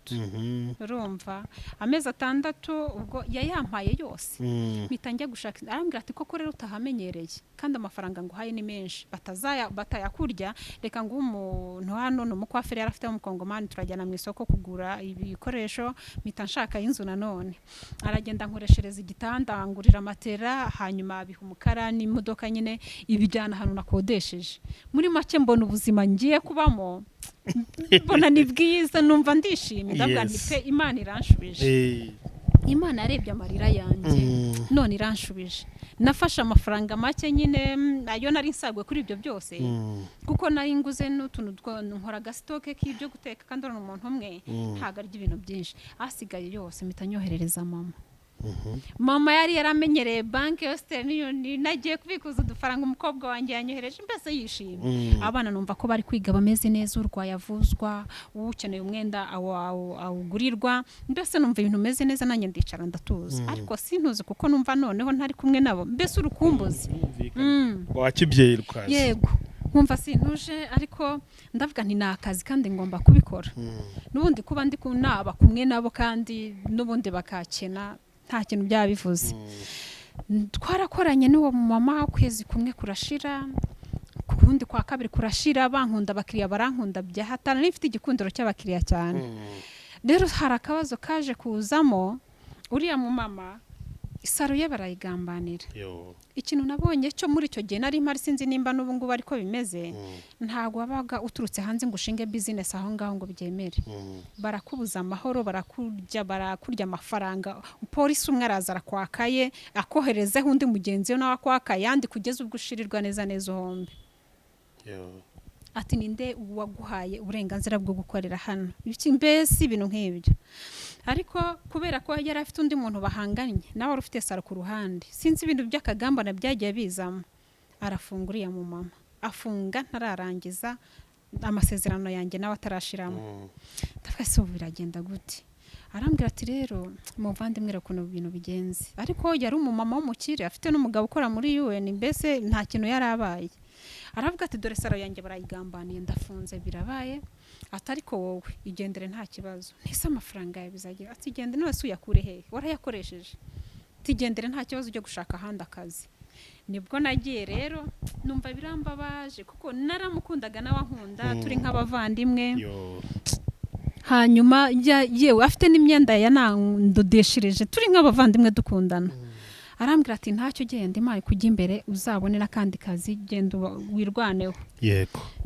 Urumva, amezi 6 ubwo yayampaye yose. Mpita njya gushaka, arambwira ati: "Koko rero utahamenyereye, kandi amafaranga nguhaye ni menshi, batazaya batayakurya, reka nguhe umuntu hano." Ni umukwaferi yari afite w'umukongomani, turajyana mu isoko kugura ibikoresho. Mpita nshaka inzu nanone, aragenda nkoreshereza igitanda, ngurira matera, hanyuma abiha umukarani, imodoka nyine ibijyana ahantu nakodesheje. Muri make mbona ubuzima ngiye kubamo, mbona ni bwiza, numva ndishimye, ndavuga nti: "Pe, Imana iranshubije." Imana yarebye amarira yanjye, none iranshubije. Nafashe amafaranga make nyine, ayo nari nsaguye kuri ibyo byose, kuko nari nguze n'utuntu nkora agasitoke k'ibyo guteka, kandi urabona umuntu umwe ntabwo arya ibintu byinshi. Asigaye yose mpita nyoherereza mama. Mama yari yaramenyereye banki yose, nagiye kubikuza udufaranga umukobwa wanjye yanyohereje, mbese yishimye. Abana numva ko bari kwiga, bameze neza, urwaye avuzwa, ukeneye umwenda awugurirwa, mbese numva ibintu bimeze neza, nanjye ndicara ndatuza. Ariko sintuzi kuko numva noneho ntari kumwe nabo, mbese urukumbuzi. Wa kibyeyi rukaza. Yego, nkumva sintuje, ariko ndavuga nti ni akazi kandi ngomba kubikora. N'ubundi kuba ndi naba kumwe nabo, kandi n'ubundi bakakena, nta kintu byaba bivuze. Twarakoranye n'uwo mama, ukwezi kumwe kurashira, kundi kwa kabiri kurashira, bankunda, abakiriya barankunda byahatana, nifite igikundiro cy'abakiriya cyane. Rero hari akabazo kaje kuzamo, uriya mumama isaro ye barayigambanira. Yo. Ikintu nabonye cyo muri icyo gihe nari mpari, sinzi nimba n'ubu ngubu ariko bimeze, ntabwo wabaga uturutse hanze ngo ushinge bizinesi aho ngaho ngo byemere. Barakubuza amahoro, barakurya amafaranga. Polisi umwe araza arakwakaye, akoherezeho undi mugenzi we nawe akwaka ayandi, kugeza ubwo ushirirwa neza neza, uhombe. Yo. Ati: "Ninde waguhaye uburenganzira bwo gukorera hano?" Mbese ibintu nk'ibyo. Ariko kubera ko yari afite undi muntu bahanganye nawe wari ufite saro ku ruhande, sinzi ibintu by'akagambane byagiye bizamo, arafunga uriya mu mama, afunga ntararangiza amasezerano yanjye nawe atarashiramo. Ndavuga: "Se ubu biragenda gute?" Arambwira ati: "Rero muvandimwe, reba ukuntu ibintu bigenze." Ariko yari umumama w'umukire, afite n'umugabo ukora muri UN, mbese nta kintu yari abaye. Aravuga ati: "Dore saro yanjye barayigambaniye, ndafunze, birabaye." Ati: "Ariko wowe igendere, nta kibazo." Ntese amafaranga yawe bizagira? Ati: "Igende, none se uyakure hehe, warayakoresheje?" Ati: "Igendere, nta kibazo, ujye gushaka ahandi akazi." Nibwo nagiye rero, numva birambabaje kuko naramukundaga nawe ankunda, turi nk'abavandimwe. Yo. Hanyuma yewe afite n'imyenda yanandodeshereje, turi nk'abavandimwe dukundana. Arambwira ati ntacyo, genda, Imana ikujya imbere, uzabone n'akandi kazi, genda wirwaneho.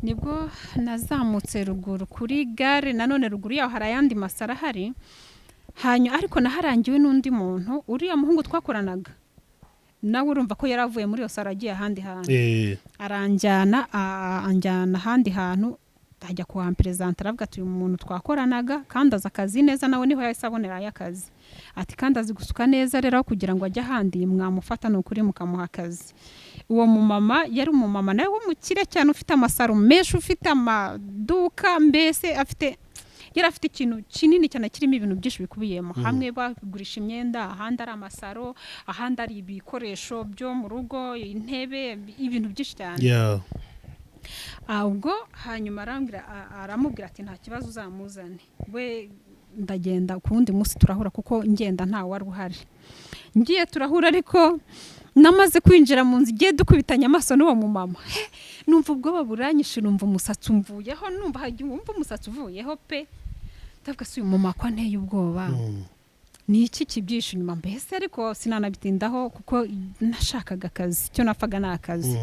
Nibwo nazamutse ruguru kuri gare, nanone ruguru yaho hari ayandi masaro ahari. Hanyuma ariko naharangiwe n'undi muntu, uriya muhungu twakoranaga nawe, urumva ko yari avuye muri iyo saro agiye ahandi hantu. Aranjyana, anjyana ahandi hantu, ajya kuhamperezanta, aravuga ati uyu muntu twakoranaga kandi azi akazi neza, nawe niho yahise abonera ay'akazi, ati kandi azi gusuka neza, rero aho kugira ngo ajye ahandi mwamufata ni ukuri mukamuha akazi. Uwo mumama yari umumama nawe w'umukire cyane, ufite amasaro menshi, ufite amaduka, mbese afite, yari afite ikintu kinini cyane kirimo ibintu byinshi bikubiyemo. Hamwe bagurisha imyenda, ahandi ari amasaro, ahandi ari ibikoresho byo mu rugo, intebe, ibintu byinshi cyane. Ubwo hanyuma arambwira, aramubwira ati nta kibazo, uzamuzane we. Ndagenda, ku wundi munsi turahura, kuko ngenda nta wari uhari. Ngiye turahura, ariko namaze kwinjira mu nzu, igiye dukubitanye amaso n'uwo mumama, he, numva ubwoba buranyishe, numva umusatsi umvuyeho, numva hagiye wumva umusatsi uvuyeho pe. Ndavuga se uyu mumama ko anteye ubwoba, ni iki kibyihishe inyuma mbese? Ariko sinanabitindaho kuko nashakaga akazi, icyo napfaga ni akazi.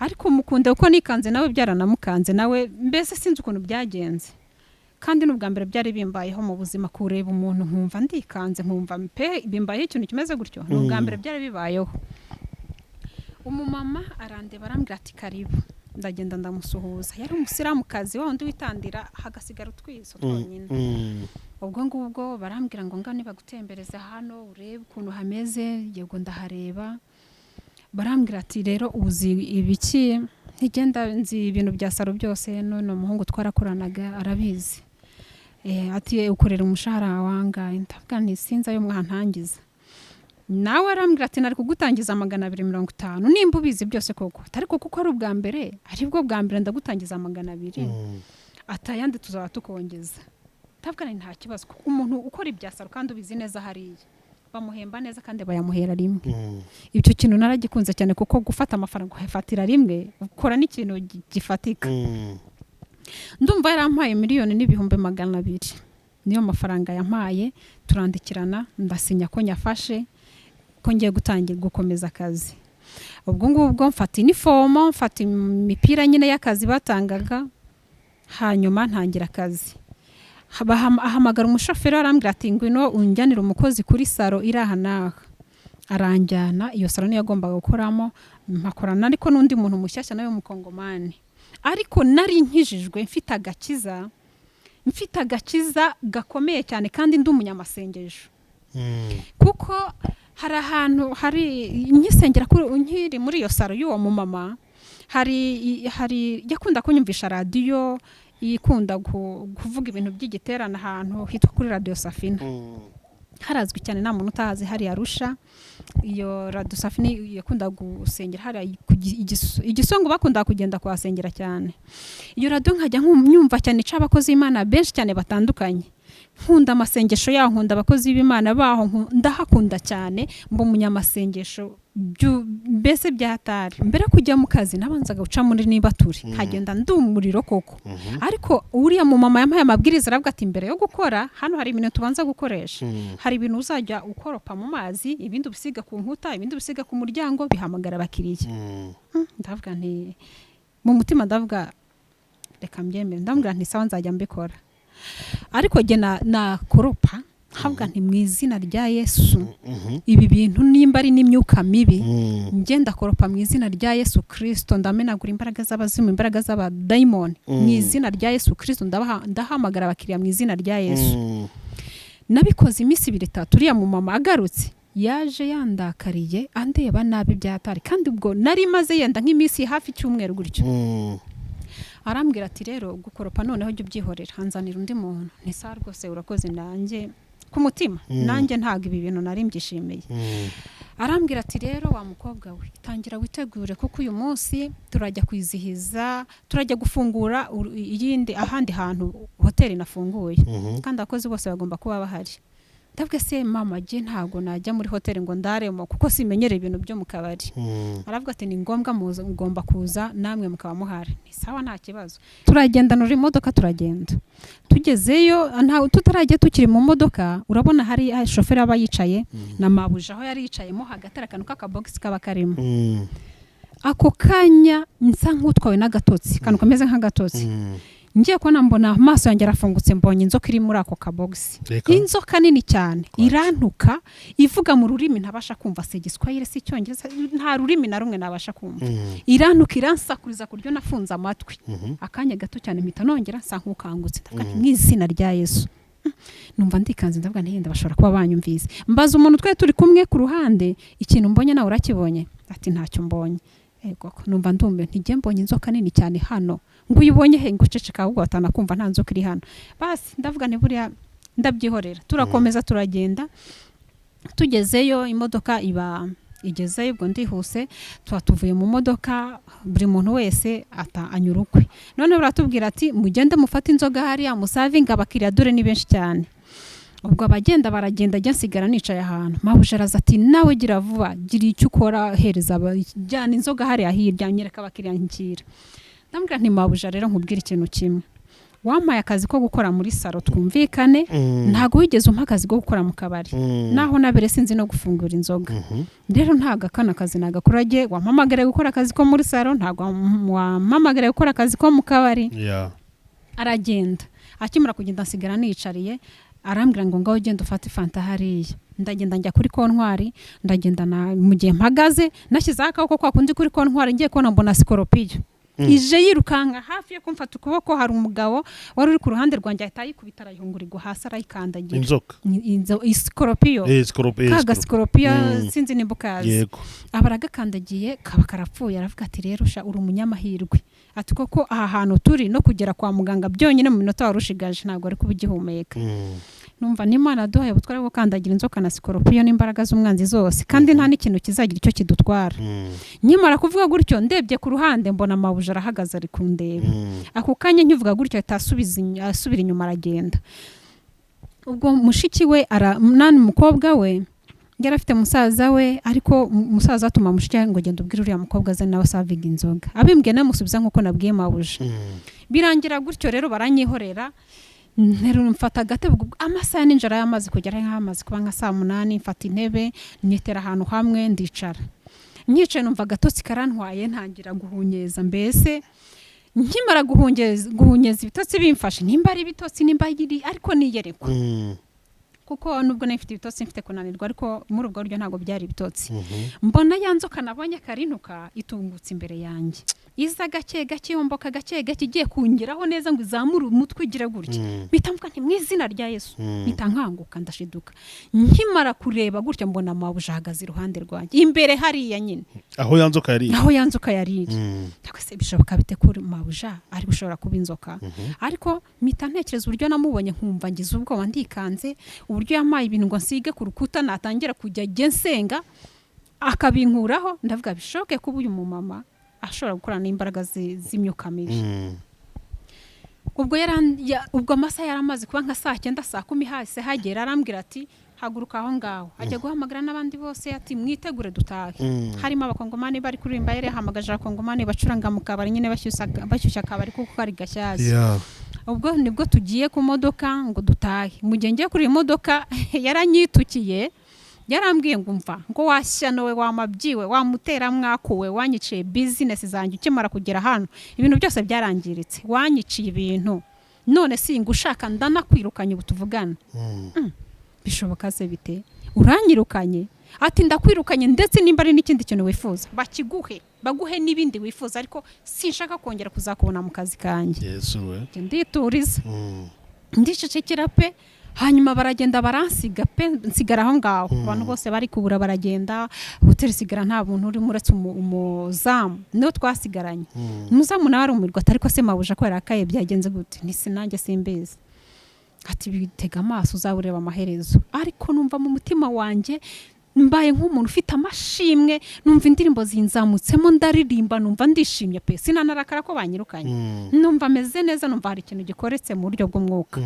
Ariko mukunda kuko nikanze nawe byaranamukanze nawe, mbese sinzi ukuntu byagenze, kandi n'ubwa mbere byari bimbayeho mu buzima kureba umuntu nkumva ndikanze, nkumva pe bimbayeho ikintu kimeze gutyo, ni ubwa mbere byari bibayeho. Umumama arandeba, arambwira ati karibu. Ndagenda ndamusuhuza. Yari umusilamukazi wa wundi witandira hagasigara utwiso twonyine. Ubwo ngubwo barambwira ngo ngane bagutembereze hano urebe ukuntu hameze. Yego, ndahareba. Barambwira ati rero uzi ibiki? Ntigenda, nzi ibintu bya saro byose, none umuhungu twarakoranaga arabizi. Ati ukorera umushahara wangahe? Ndavuga nti sinzi ayo mwantangiza. Nawe arambwira ati nari kugutangiza 250 nimba ubizi byose koko, ariko kuko ari ubwa mbere, aribwo bwa mbere, ndagutangiza 200, atayandi tuzaba tukongeza. Ndavuga nti nta kibazo, kuko umuntu ukora ibya saro kandi ubizi neza hariya bamuhemba neza kandi bayamuhera rimwe. Icyo kintu naragikunze cyane, kuko gufata amafaranga ukayafatira rimwe ukora n'ikintu gifatika. Ndumva yarampaye 1,200,000, niyo mafaranga yampaye. Turandikirana, ndasinya ko nyafashe, ko ngiye gutangira gukomeza akazi. Ubwo ngubwo mfata inifomo, mfata imipira nyine y'akazi batangaga, hanyuma ntangira akazi. Ahamagara umushoferi, arambwira ati ngwino unjyanire umukozi kuri saro iri aha n'aha. Aranjyana, iyo saro niyo yagombaga gukoramo, mpakorana ariko n'undi muntu mushyashya nawe w'umukongomani. Ariko nari nkijijwe, mfite agakiza, mfite agakiza gakomeye cyane, kandi ndi umunyamasengesho, kuko hari ahantu hari nkisengera nkiri muri iyo saro y'uwo mumama, hari yakunda kunyumvisha radiyo ikunda kuvuga ibintu by'igiterane, ahantu hitwa kuri Radiyo Safina. Harazwi cyane, nta muntu utahazi hari Arusha. Iyo Radiyo Safina yakunda gusengera hariya Igisongo, bakunda kugenda kuhasengera cyane. Iyo radiyo nkajya nyumva cyane, ica abakozi b'Imana benshi cyane batandukanye. Nkunda amasengesho yaho, nkunda abakozi b'Imana baho, ndahakunda cyane, mba umunyamasengesho mbese byatari. Mbere yo kujya mu kazi nabanzaga guca muri niba turi nkagenda ndi umuriro koko. Ariko uriya mu mama yampaye amabwiriza, aravuga ati mbere yo gukora hano hari ibintu tubanza gukoresha, hari ibintu uzajya ukoropa mu mazi, ibindi ubisiga ku nkuta, ibindi ubisiga ku muryango, bihamagara abakiriya. Ndavuga nti mu mutima, ndavuga reka mbyemere. Ndamubwira nti sawa, nzajya mbikora, ariko jye nakoropa nkavuga nti mu izina rya Yesu, ibi bintu nimba ari n'imyuka mibi, njye ndakoropa mu izina rya Yesu Kirisito, ndamenagura imbaraga z'abazimu, imbaraga z'abadayimoni mu izina rya Yesu Kirisito, ndahamagara abakiriya mu izina rya Yesu. Nabikoze iminsi ibiri itatu, uriya mu mama agarutse yaje yandakariye, andeba nabi byatari, kandi ubwo nari maze yenda nk'iminsi hafi icyumweru gutyo. Arambwira ati rero gukoropa noneho jya ubyihorera, hanzanira undi muntu. Nti sawa rwose, urakoze, nanjye ku mutima nanjye ntabwo ibi bintu nari mbyishimiye. Arambwira ati rero wa mukobwa we, tangira witegure, kuko uyu munsi turajya kwizihiza, turajya gufungura iyindi ahandi hantu hoteli nafunguye, kandi abakozi bose bagomba kuba bahari. Ndavuga: "Se mama, jye ntabwo najya muri hoteli ngo ndaremo, kuko simenyereye ibintu byo mu kabari." Aravuga ati: "Ni ngombwa, muza, mugomba kuza namwe mukaba muhari." Ni sawa, nta kibazo. Turagendanura imodoka, turagenda. Tugezeyo, nta tutarajya, tukiri mu modoka, urabona hari shoferi aba yicaye na mabuja, aho yari yicayemo hagati hari akantu k'akabogisi kaba karimo. Ako kanya nsa nk'utwawe n'agatotsi, akantu kameze nk'agatotsi. Ngiye kubona mbona amaso yanjye arafungutse, mbonye inzoka iri muri ako kabogisi. Reka. Inzoka nini cyane, irantuka, ivuga mu rurimi ntabasha kumva, si Igiswahili, si Icyongereza, nta rurimi na rumwe nabasha kumva. Irantuka, iransakuriza ku buryo nafunze amatwi. Akanya gato cyane mpita nongera nsa nk'ukangutse, ndavuga nti: "Mu izina rya Yesu." Numva ndikanze, ndavuga nti: "Yenda bashobora kuba banyumvise." Mbaza umuntu twari turi kumwe ku ruhande: "Ikintu mbonye nawe urakibonye?" Ati: "Ntacyo mbonye." Ego ko numva ndumiwe, ntigiye, mbonye inzoka nini cyane hano. Ngo: "Uyibonye he?" Ngo: "Uceceka ahubwo batanakumva, nta nzoka iri hano." Basi ndavuga nti buriya ndabyihorera. Turakomeza turagenda, tugezeyo imodoka iba igezeyo. Ubwo ndihuse, tuba tuvuye mu modoka, buri muntu wese ata anyura ukwe. None baratubwira ati: "Mugende mufate inzoga hariya, musavinga abakiriya, dore ni benshi cyane." Ubwo abagenda baragenda, ajya nsigara nicaye ahantu. Mabuja araza ati: "Nawe gira vuba, gira icyo ukora, hereza jyana inzoga hariya hirya, nyereka abakiriya nkira." Ndamubwira nti: "Mabuja, rero nkubwire ikintu kimwe, wampaye akazi ko gukora muri salo, twumvikane, ntabwo wigeze umpa akazi ko gukora mu kabari. Naho nabere sinzi no gufungura inzoga. Rero ntabwo akana kazi nagakora. Jye wampamagariye gukora akazi ko muri salo, ntabwo wampamagariye gukora akazi ko mu kabari." Aragenda. Akimara kugenda nsigara nicariye, arambwira ngo: "Ngaho ugenda ufate fanta hariya." Ndagenda njya kuri kontwari, ndagenda na mu gihe mpagaze nashyizeho akaboko kwa kundi kuri kontwari, ngiye kubona mbona sikoropiyo ije yirukanka hafi yo kumfata ukuboko. Hari umugabo wari uri ku ruhande rwanjye, ahita ayikubita, arayihungura, igwa hasi, arayikandagira. Inzoka? Isikoropiyo. Scorpio. Ka gasikoropiyo, sinzi nimba ukazi. Yego. Aba aragakandagiye, kaba karapfuye. Aravuga ati: "Rero sha, uri umunyamahirwe," ati: "koko aha hantu turi no kugera kwa muganga byonyine mu minota wari ushigaje ntabwo ari kuba ugihumeka." Numva n'Imana duhaye ubutware bwo gukandagira inzoka na sikoropiyo n'imbaraga z'umwanzi zose, kandi nta n'ikintu kizagira icyo kidutwara. Nkimara kuvuga gutyo, ndebye ku ruhande mbona mabuja arahagaze ari kundeba. Ako kanya nkivuga gutyo ahita asubira inyuma, aragenda. Ubwo mushiki we nani, umukobwa we yari afite musaza we, ariko musaza atuma mushiki we ngo: "Genda ubwire uriya mukobwa aze nawe asavinga inzoga." Abimbwiye namusubiza nk'uko nabwiye mabuja. Birangira gutyo rero, baranyihorera. Nterura mfata agatebe. Ubwo amasaha ya nijoro yamaze kugera nk'amaze kuba nka saa 8, mfata intebe nitera ahantu hamwe ndicara. Nyicaye numva agatotsi karantwaye, ntangira guhunyeza. Mbese nkimara guhunyeza ibitotsi bimfashe, nimba ari ibitotsi, nimba ari, ariko niyerekwa, kuko nubwo nari mfite ibitotsi, mfite kunanirwa, ariko muri ubwo buryo ntabwo byari ibitotsi. Mbona ya nzoka nabonye karinuka itungutse imbere yanjye, iza gake gake, yomboka gake gake, igiye kungeraho neza ngo izamure umutwe igire gutya. Mpita mvuga nti: "Mu izina rya Yesu." Mpita nkanguka, ndashiduka. Nkimara kureba gutya mbona mabuja ahagaze iruhande rwanjye imbere hariya nyine. Aho ya nzoka yari? Aho ya nzoka yari iri. Cyangwa se bishoboka bite ko mabuja ari bushobora kuba inzoka? Ariko mpita ntekereza uburyo namubonye, nkumva ngize ubwoba, ndikanze, uburyo yampaye ibintu ngo nsige ku rukuta, natangira kujya njye nsenga akabinkuraho. Ndavuga: bishoboke kuba uyu mumama ashobora gukorana n'imbaraga z'imyuka mibi. Ubwo amasaha yari amaze kuba nka saa 9, saa 10 hahise hagera, arambwira ati: "Haguruka aho ngaho." Ajya guhamagara n'abandi bose ati: "Mwitegure dutahe." Harimo Abakongomani bari kuririmba, yari yahamagaje Abakongomani bacuranga mu kabari nyine, bashyushya akabari kuko kari gashyashya. Ubwo nibwo tugiye ku modoka ngo dutahe. Mu gihe ngiye kuri iyi modoka yaranyitukiye, yarambwiye ngo: "Umva," ngo: "washyano we, wamabyiwe, wamutera mwakuwe, wanyiciye bizinesi zanjye. Ukimara kugera hano ibintu byose byarangiritse, wanyiciye ibintu, none singa ushaka ndanakwirukanye ubu tuvugana." Bishoboka se bite uranyirukanye? Ati: "Ndakwirukanye, ndetse nimba ari n'ikindi kintu wifuza bakiguhe, baguhe n'ibindi wifuza, ariko sinshaka kongera kuzakubona mu kazi kanjye." Yesu we! Njye ndituriza, ndicecekera pe. Hanyuma baragenda baransiga pe, nsigara aho ngaho. Abantu bose bari kubura baragenda, hoteli isigara nta muntu urimo uretse umuzamu, niwe twasigaranye. Umuzamu nawe arumirwa ati: "Ariko se mabuja ko yarakaye, byagenze gute?" Nti: "Nanjye simbizi." Ati: "Bitega amaso uzaba ureba amaherezo." Ariko numva mu mutima wanjye mbaye nk'umuntu ufite amashimwe, numva indirimbo zinzamutsemo, ndaririmba, numva ndishimye pe. Sinanarakara ko banyirukanye. Numva ameze neza, numva hari ikintu gikoretse mu buryo bw'umwuka.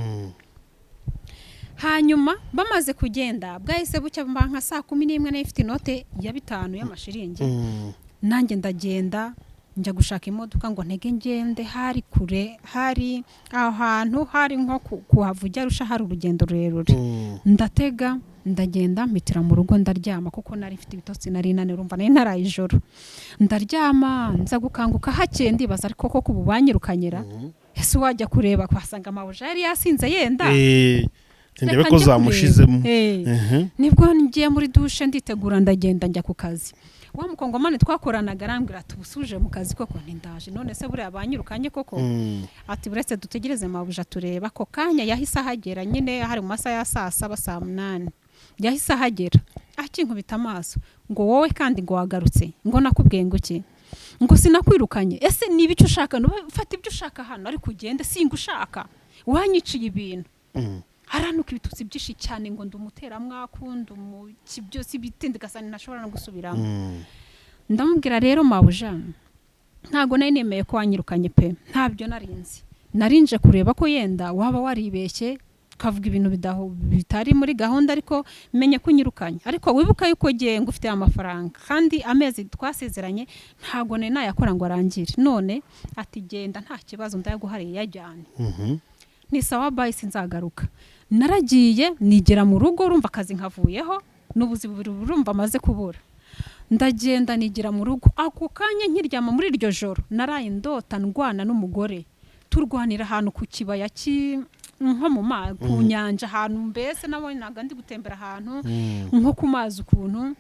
Hanyuma bamaze kugenda bwahise bucya mba nka saa 11, nari mfite inote ya 5 y'amashiringi. Nanjye ndagenda njya gushaka imodoka ngo ntege ngende, hari kure, hari aho hantu hari nko kuhava ujya Arusha, hari urugendo rurerure. Ndatega ndagenda, mpitira mu rugo ndaryama, kuko nari mfite ibitotsi, nari naniwe, urumva nari naraye ijoro. Ndaryama, nza gukanguka hakeye, ndibaza ariko koko ubu banyirukanyira? Ese wajya kureba kwasanga mabuja yari yasinze yenda? Ndebe Reka ko njye zamushizemo. kureba. Nibwo ngiye muri douche, nditegura, ndagenda njya ku kazi. Wa mukongomani twakoranaga arambwira ati: "Ubusuje mu kazi koko?" Ntindaje. "None se buriya banyirukanye koko?" Ati: "Buretse dutegereze mabuja tureba." Ako kanya yahise ahagera nyine, hari mu masaha ya saa 7, saa 8 yahise ahagera. Akinkubita amaso ngo: "Wowe kandi ngo wagarutse, ngo nakubwiye ngo iki? Ngo sinakwirukanye? Ese niba icyo ushaka, fata ibyo ushaka hano ariko ugende, singushaka, wanyiciye ibintu." Aranuka ibitutsi byinshi cyane ngo ndi umuteramwaku, ndi umuki, byose ibitindi gasani ntashobora no gusubiramo. Ndamubwira: "Rero mabuja, ntabwo nari nemeye ko wanyirukanye pe, ntabyo narinzi. Narinje kureba ko yenda waba waribeshye ukavuga ibintu bitari muri gahunda, ariko menye ko unyirukanye. Ariko wibuka yuko ngiye ngufitiye amafaranga, kandi amezi twasezeranye ntabwo nari nayakora ngo arangire none." Ati: "Genda, nta kibazo, ndayaguhariye, yajyane." Ni sawa, bye, sinzagaruka. Naragiye nigera mu rugo, urumva akazi nkavuyeho n'ubuzi bubiri urumva amaze kubura. Ndagenda nigira mu rugo, ako kanya nkiryama muri iryo joro naraye ndota ndwana n'umugore, turwanira ahantu ku kibaya nko mu ku nyanja, ahantu mbese nabonaga ndi gutembera ahantu nko ku mazi ukuntu,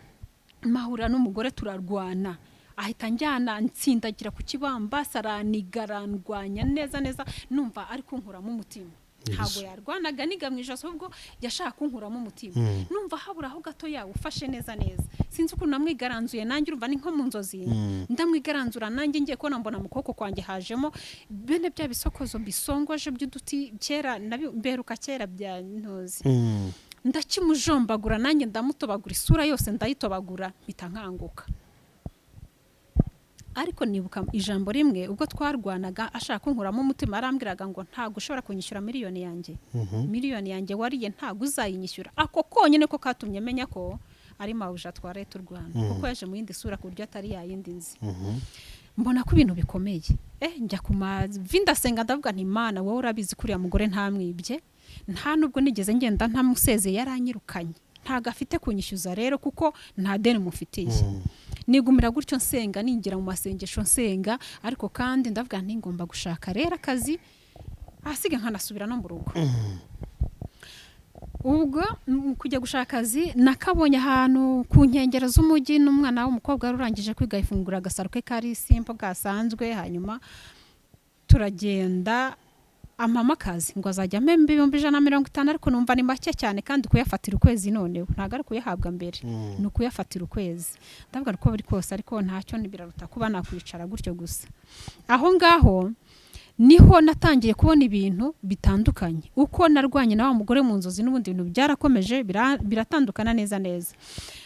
mpahurira n'umugore turarwana, ahita njyana nsindagira ku kibambasi, araniga, arandwanya neza neza, numva ari kunkuramo umutima. Ntabwo yarwanaga niga mu ijosi, ahubwo yashaka kunkuramo umutima. Numva habura aho gato yawufashe neza neza, sinzi ukuntu namwigaranzuye nanjye, urumva ni nko mu nzozi. Ndamwigaranzura nanjye, ngiye kubona mbona mu kuboko kwanjye hajemo bene bya bisokozo bisongoje by'uduti kera mberuka kera bya ntozi. Ndakimujombagura nanjye, ndamutobagura isura yose ndayitobagura, mpita nkanguka. Ariko nibuka ijambo rimwe ubwo twarwanaga ashaka kunkuramo umutima, arambwiraga ngo: "Ntabwo ushobora kunyishyura miliyoni yanjye, miliyoni yanjye wariye ntabwo uzayinyishyura." Ako konyine ko katumye menya ko ari mabuja twaraye turwana, kuko yaje mu yindi sura ku buryo atari yayindi nzi. Mbona ko ibintu bikomeye, njya ku mavi ndasenga, ndavuga nti: "Imana, wowe urabizi ko uriya mugore ntamwibye, nta nubwo nigeze ngenda ntamusezeye, yaranyirukanye, ntabwo afite kunyishyuza rero kuko nta deni mufitiye." Nigumira gutyo nsenga, ningira mu masengesho nsenga, ariko kandi ndavuga nti: "Ngomba gushaka rero akazi, ahasiga nkanasubira no mu rugo." Ubwo kujya gushaka akazi nakabonye ahantu ku nkengero z'umujyi, n'umwana w'umukobwa wari urangije kwiga ifungura agasaro ke kari simple gasanzwe. Hanyuma turagenda, ampamo akazi ngo azajya ampemba 150,000, ariko numva ni make cyane, kandi kuyafatira ukwezi noneho, ntabwo ari kuyahabwa mbere, ni ukuyafatira ukwezi. Ndavuga uko biri kose ariko ntacyo, biraruta kuba nakwicara gutyo gusa. Aho ngaho niho natangiye kubona ibintu bitandukanye. Uko narwanye na wa mugore mu nzozi, n'ubundi bintu byarakomeje biratandukana neza neza.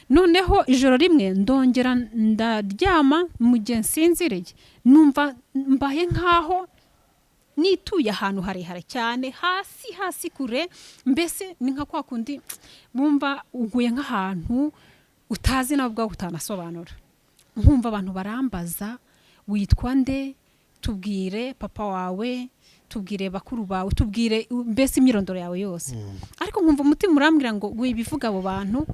Noneho ijoro rimwe ndongera ndaryama, mu gihe nsinziriye numva mbaye nkaho nituye ahantu harehare cyane, hasi hasi kure, mbese ni nka kwa kundi bumva uguye nk'ahantu utazi nawe ubwawe utanasobanura. Nkumva abantu barambaza: "Witwa nde? Tubwire papa wawe, tubwire bakuru bawe, tubwire mbese imyirondoro yawe yose." Ariko nkumva umutima urambwira ngo: "Wibivuga abo bantu,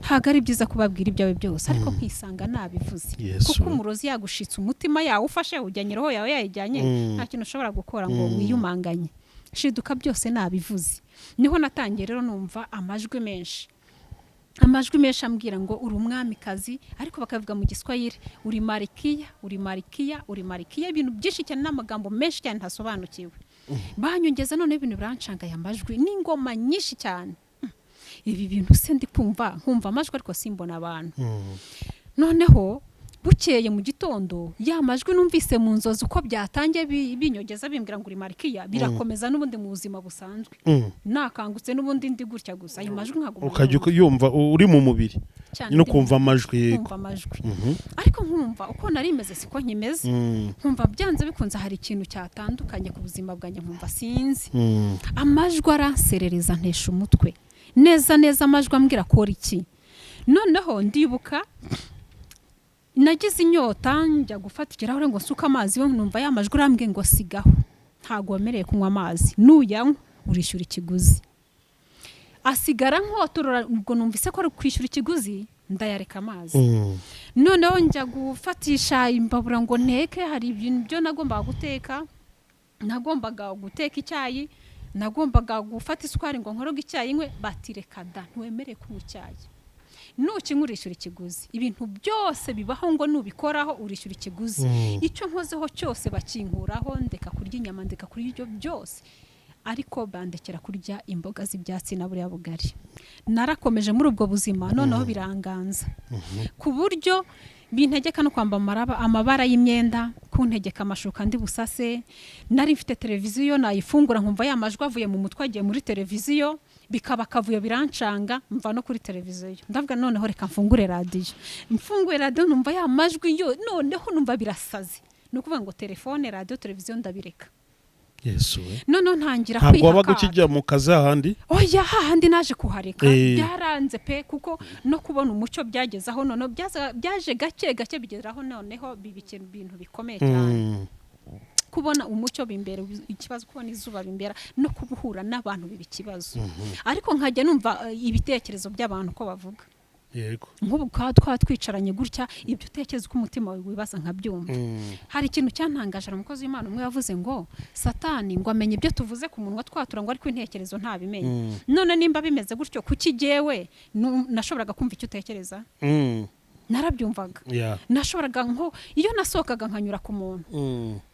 ntabwo ari byiza kubabwira ibyawe byose." Ariko nkisanga nabivuze. Yesu. Kuko umurozi yagushitse umutima, yawufashe, ujyanye roho yawe yayijyanye, nta kintu ushobora gukora ngo wiyumanganye. Shiduka byose nabivuze. Niho natangiye rero numva amajwi menshi, amajwi menshi ambwira ngo: "Uri umwamikazi," ariko bakavuga mu Giswahili: "Uri marikiya, uri marikiya, uri marikiya." Ibintu byinshi cyane n'amagambo menshi cyane ntasobanukiwe. Banyongeza noneho ibintu birancanga, aya majwi n'ingoma nyinshi cyane. Ibi bintu se ndi kumva? Nkumva amajwi ariko simbona abantu. Noneho Bukeye mu gitondo, ya majwi numvise mu nzozi uko byatangiye binyogeza, bimbwira ngo uri marikiya, birakomeza n'ubundi mu buzima busanzwe. Nakangutse n'ubundi ndi gutya gusa, ayo majwi nkaguma Ukajya nyumva. Yumva uri mu mubiri Cyane. No Ndi kumva amajwi, yego. Kumva amajwi, ariko nkumva uko nari meze siko nkimeze. Nkumva byanze bikunze hari ikintu cyatandukanye ku buzima bwanjye, nkumva sinzi. Amajwi aranserereza, ntesha umutwe neza neza, amajwi ambwira kora iki. Noneho ndibuka nagize inyota, njya gufata ikirahure ngo nsuke amazi yo, numva ya majwi arambwiye ngo sigaho, ntabwo wemerewe kunywa amazi, nuyanywa urishyura ikiguzi. Asigara nkotorora, ubwo numvise ko ari kwishyura ikiguzi, ndayareka amazi. Noneho njya gufatisha imbabura ngo nteke, hari ibintu byo nagombaga guteka, nagombaga guteka icyayi, nagombaga gufata isukari ngo nkoroge icyayi nywe, bati reka da, ntiwemereye kunywa icyayi, nukinywa urishyura ikiguzi. Ibintu byose bibaho ngo nubikoraho urishyura ikiguzi. Icyo nkozeho cyose bakinkuraho, ndeka kurya inyama, ndeka kurya ibyo byose, ariko bandekera kurya imboga z'ibyatsi na buriya bugari. Narakomeje muri ubwo buzima, noneho biranganza ku buryo bintegeka no kwambara amabara y'imyenda, kuntegeka amashuka ndi busase. Nari mfite televiziyo, nayifungura nkumva ya majwi avuye mu mutwe agiye muri televiziyo, bikaba akavuyo, birancanga, mva no kuri televiziyo. Ndavuga noneho reka mfungure radiyo. Mfunguye radiyo numva ya majwi yo, noneho numva birasaze. Ni ukuvuga ngo telefone, radiyo, televiziyo ndabireka. Yesu we! Noneho ntangira Ntabwo kwiha wabaga akato. ukijya mu kazi ahandi? Oya, hahandi naje kuhareka. Byaranze pe, kuko no kubona umucyo byagezeho, noneho byaje gake gake, bigeraho noneho biba ibintu bikomeye cyane. Kubona umucyo bimbera ikibazo, kubona izuba bimbera, no kubuhura n'abantu biba ikibazo, ariko nkajya numva ibitekerezo by'abantu ko bavuga. Nk'ubu twaba twicaranye gutya, ibyo utekereza, uko umutima wawe wibaza, nkabyumva. Hari ikintu cyantangaje, hari umukozi w'Imana umwe yavuze ngo Satani ngo amenye ibyo tuvuze ku munwa twatura, ngo ariko intekerezo ntabimenye. None nimba bimeze gutyo, kuki jyewe nashoboraga kumva icyo utekereza? Narabyumvaga. Nashoboraga, nko iyo nasohokaga nkanyura ku muntu,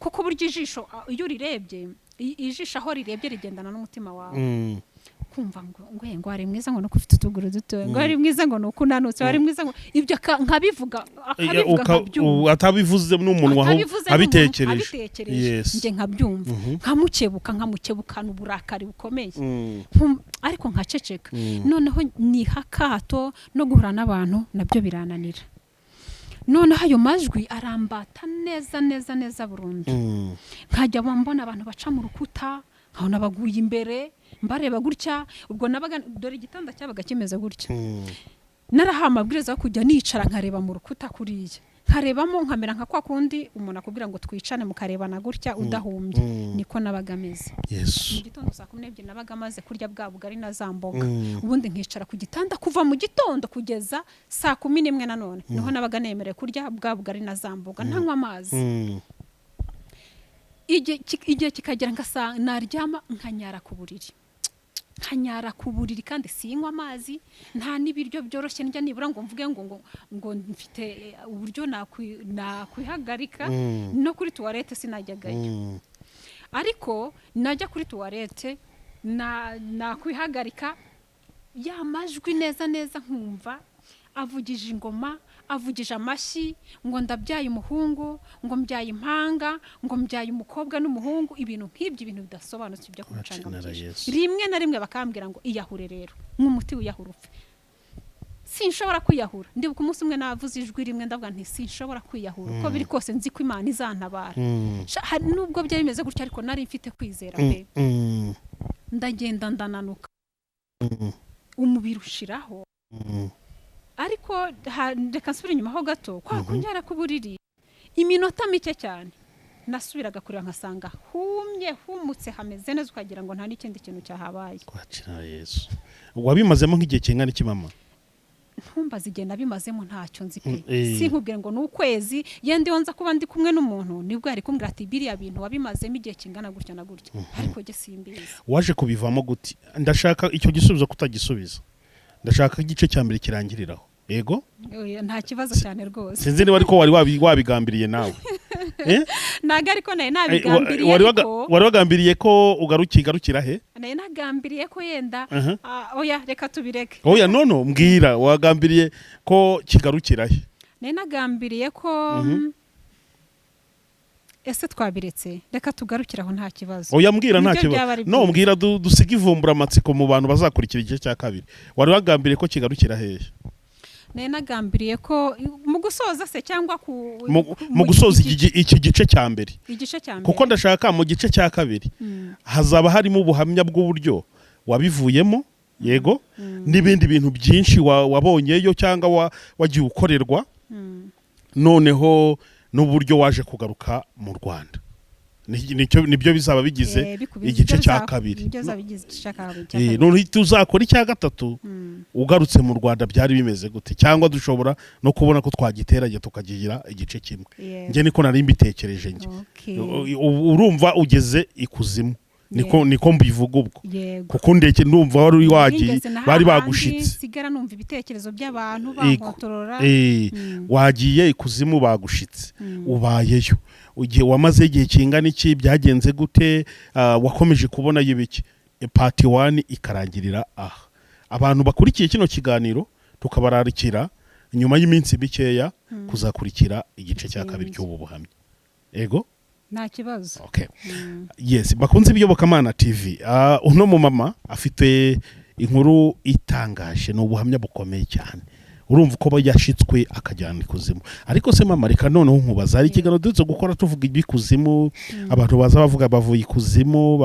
kuko burya ijisho, iyo urirebye, ijisho aho rirebye rigendana n'umutima wawe. Kumva ngo wari mwiza, ngo nuko ufite utuguru duto, ngo wari mwiza, ngo nuko unanutse, wari mwiza, ngo ibyo nkabivuga, akabivuga, nkabyumva. Atabivuze n'umunwa ahubwo Atabivuze n'umuntu, abitekereje. Abitekereje. Njye nkabyumva, nkamukebuka, nkamukebukana uburakari bukomeye. Ariko nkaceceka. Noneho niha akato, no guhura n'abantu nabyo birananira. Noneho ayo majwi arambata neza neza neza burundu. Nkajya mbona abantu baca mu rukuta, nkabona baguye imbere, mbareba gutya. Ubwo nabaga, dore igitanda cyabaga kimeze gutya. Narahawe amabwiriza yo kujya nicara nkareba mu rukuta kuriya, nkarebamo, nkamera nka kwa kundi umuntu akubwira ngo twicane, mukarebana gutya udahumbye. Niko nabaga ameze. Yesu! Mu gitondo saa 12 nabaga maze kurya bwa bugari na za mboga, ubundi nkicara ku gitanda kuva mu gitondo kugeza saa 11. Nanone niho nabaga nemerewe kurya bwa bugari na za mboga, ntanywa amazi. Igihe kikagera ngasa naryama nkanyara ku buriri, nkanyara ku buriri, kandi sinywa amazi, nta n'ibiryo byoroshye ndya nibura ngo mvuge ngo mfite uburyo nakwihagarika. No kuri tuwarete sinajyagayo. Ariko najya kuri tuwarete nakwihagarika, ya majwi neza neza nkumva avugije ingoma, avugije amashyi, ngo ndabyaye umuhungu, ngo mbyaye impanga, ngo mbyaye umukobwa n'umuhungu, ibintu nk'ibyo, ibintu bidasobanutse byo Wacinara kumucanga. Yesu. Rimwe na rimwe bakambwira ngo iyahure rero, nk'umuti wiyahura upfe. Sinshobora kwiyahura. Ndibuka umunsi umwe navuze ijwi rimwe, ndavuga nti sinshobora kwiyahura, uko biri kose nzi ko Imana izantabara. Hari nubwo byari bimeze gutya, ariko nari mfite kwizera pe. Ndagenda ndananuka, umubiri ushiraho. Ariko reka nsubire inyuma ho gato. Kwa kunyara ku buriri iminota mike cyane, nasubiraga kureba nkasanga humye, humutse, hameze neza, ukagira ngo nta n'ikindi kintu cyahabaye. Kwakira Yesu. Wabimazemo nk'igihe kingana iki, mama? Ntumbaze igihe nabimazemo, ntacyo nzi pe. Sinkubwire ngo ni ukwezi. Yenda iyo nza kuba ndi kumwe n'umuntu nibwo yari kumbwira ati biriya bintu wabimazemo igihe kingana gutya na gutya, ariko jye simbizi. Waje kubivamo gute? Ndashaka icyo gisubizo kutagisubiza, ndashaka igice cya mbere kirangiriraho, yego? Oya, nta kibazo cyane rwose. Sinzi niba ariko wari wabigambiriye nawe, eh? Ntabwo ariko nari nabigambiriye, ariko Wari wagambiriye ko ugaruki garukira he? Nari nagambiriye ko yenda oya, reka tubireke. Oya, nono mbwira, wagambiriye ko kigarukira he? Nari nagambiriye ko ese twabiretse, reka tugarukire aho, nta kibazo. Oya, mbwira, nta Nibyo byaba kibazo. ari No byiza. mbwira, dusige ivumbura-matsiko mu bantu bazakurikira igice cya kabiri. Wari wagambiriye ko kigarukira hehe? Nari nagambiriye ko mu gusoza se cyangwa ku Mu gusoza iki gice cya mbere. Igice cya mbere. Kuko ndashaka mu gice cya kabiri hazaba harimo ubuhamya bw'uburyo wabivuyemo, yego, n'ibindi bintu byinshi wabonyeyo cyangwa wagiye ukorerwa, noneho n'uburyo waje kugaruka mu Rwanda. Nibyo bizaba bigize igice nibyo cya kabiri. Nibyo bizaba bigize igice cya kabiri. Cya kabiri. Noneho tuzakora icya gatatu ugarutse mu Rwanda, byari bimeze gute, cyangwa dushobora no kubona ko twagiteranya tukagira igice kimwe. Njye niko nari mbitekereje njye. Urumva ugeze ikuzimu, niko mbivuga ubwo, kuko ndeke ndumva wari wagiye, Nigeze na bari hahandi bagushitse. Nsigara numva ibitekerezo by'abantu bankotorora. Wagiye ikuzimu bagushitse, ubayeyo igihe, wamaze igihe kingana iki? Byagenze gute? Wakomeje kubona ibiki? Part one ikarangirira aha. Abantu bakurikiye kino kiganiro tukabararikira nyuma y'iminsi mikeya kuzakurikira igice cya kabiri Ikindi. cy'ubu buhamya. Ego. Nta kibazo. Okay. Yes, bakunze Iyobokamana TV, uno mumama afite inkuru itangaje, ni ubuhamya bukomeye cyane. Urumva uko aba yashitswe akajyana ikuzimu. Ariko se mama, reka noneho nkubaza, hari ikiganiro duherutse gukora tuvuga iby'ikuzimu, abantu baza bavuga bavuye ikuzimu,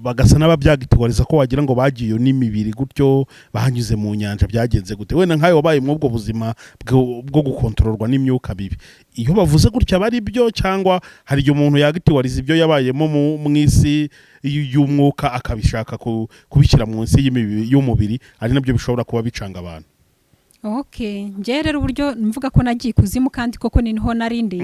bagasa n'ababyagitwariza ko wagira ngo bagiye n'imibiri gutyo, banyuze mu nyanja, byagenze gute? Wenda nkawe wabaye muri ubwo buzima bwo gukontororwa n'imyuka mibi, iyo bavuze gutya bari byo, cyangwa hari igihe umuntu yagitiwariza ibyo yabayemo mu isi y'umwuka akabishaka kubishyira mu nsi y'umubiri, ari nabyo bishobora kuba bicanga abantu? Okay, njye rero uburyo mvuga ko nagiye ikuzimu, kandi koko niho narindi,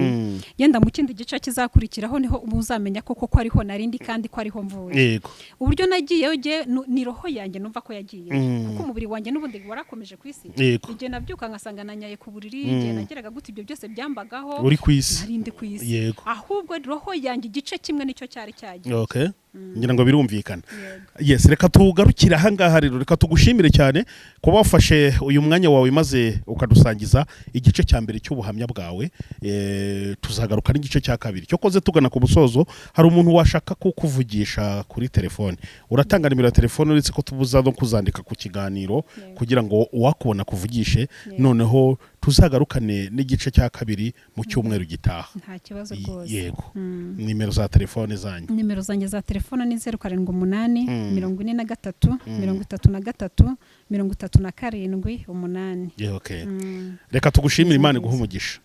yenda mu kindi gice kizakurikiraho niho uba uzamenya ko koko ariho narindi kandi ko ariho mvuye. Uburyo nagiyeyo jye ni roho yanjye numva ko yagiye, kuko umubiri wanjye n'ubundi warakomeje ku isi. Igihe nabyuka ngasanga nanyaye ku buriri, igihe nageraga gute, ibyo byose byambagaho Uri ku isi. Narindi ku isi. Ahubwo roho yanjye igice kimwe nicyo cyari cyagiye. Okay, ngira ngo birumvikana. Yego. Yes, reka tugarukire ahangaha rero. Reka tugushimire cyane kuba wafashe uyu mwanya wawe maze ukadusangiza igice cya mbere cy'ubuhamya bwawe. Tuzagaruka n'igice cya kabiri. Cyokoze tugana ku musozo, hari umuntu washaka kukuvugisha kuri telefone, uratanga nimero ya telefone, uretse ko tubuza no kuzandika ku kiganiro, kugira ngo uwakubona kuvugishe. Noneho tuzagarukane n'igice cya kabiri mu cyumweru gitaha. Nta kibazo rwose. Yego. Nimero za telefone zanyu? Nimero zanjye za telefone ni 078 43 33 37 8. Yeah, okay. Reka tugushimire, Imana iguhe umugisha.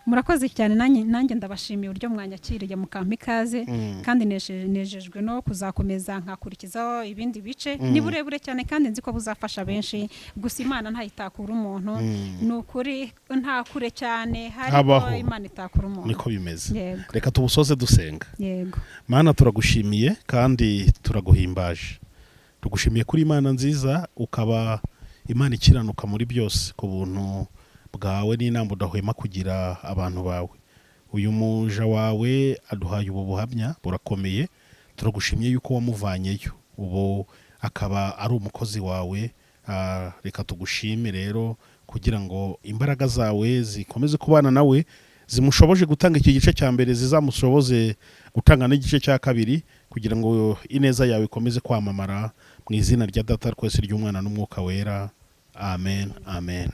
Murakoze cyane, nanjye ndabashimiye uburyo mwanyakiriye mukampa ikaze, kandi nejejwe no kuzakomeza nkakurikizaho ibindi bice. Ni burebure cyane kandi nzi ko buzafasha benshi. Gusa Imana ntayitakura umuntu, ni ukuri, nta kure cyane harimo Habaho. Imana itakura umuntu. Niko bimeze. Yego. Reka tubusoze dusenga. Yego. Mana, turagushimiye kandi turaguhimbaje. Tugushimiye kuri Imana nziza, ukaba Imana ikiranuka muri byose, ku buntu bwawe n'inama udahwema kugira abantu bawe. Uyu muja wawe aduhaye ubu buhamya burakomeye. Turagushimye yuko wamuvanyeyo, ubu akaba ari umukozi wawe. Reka tugushime rero kugira ngo imbaraga zawe zikomeze kubana nawe, zimushoboje gutanga iki gice cya mbere, zizamushoboze gutanga n'igice cya kabiri, kugira ngo ineza yawe ikomeze kwamamara. Mu izina rya Data twese, ry'Umwana n'Umwuka Wera, amen, amen.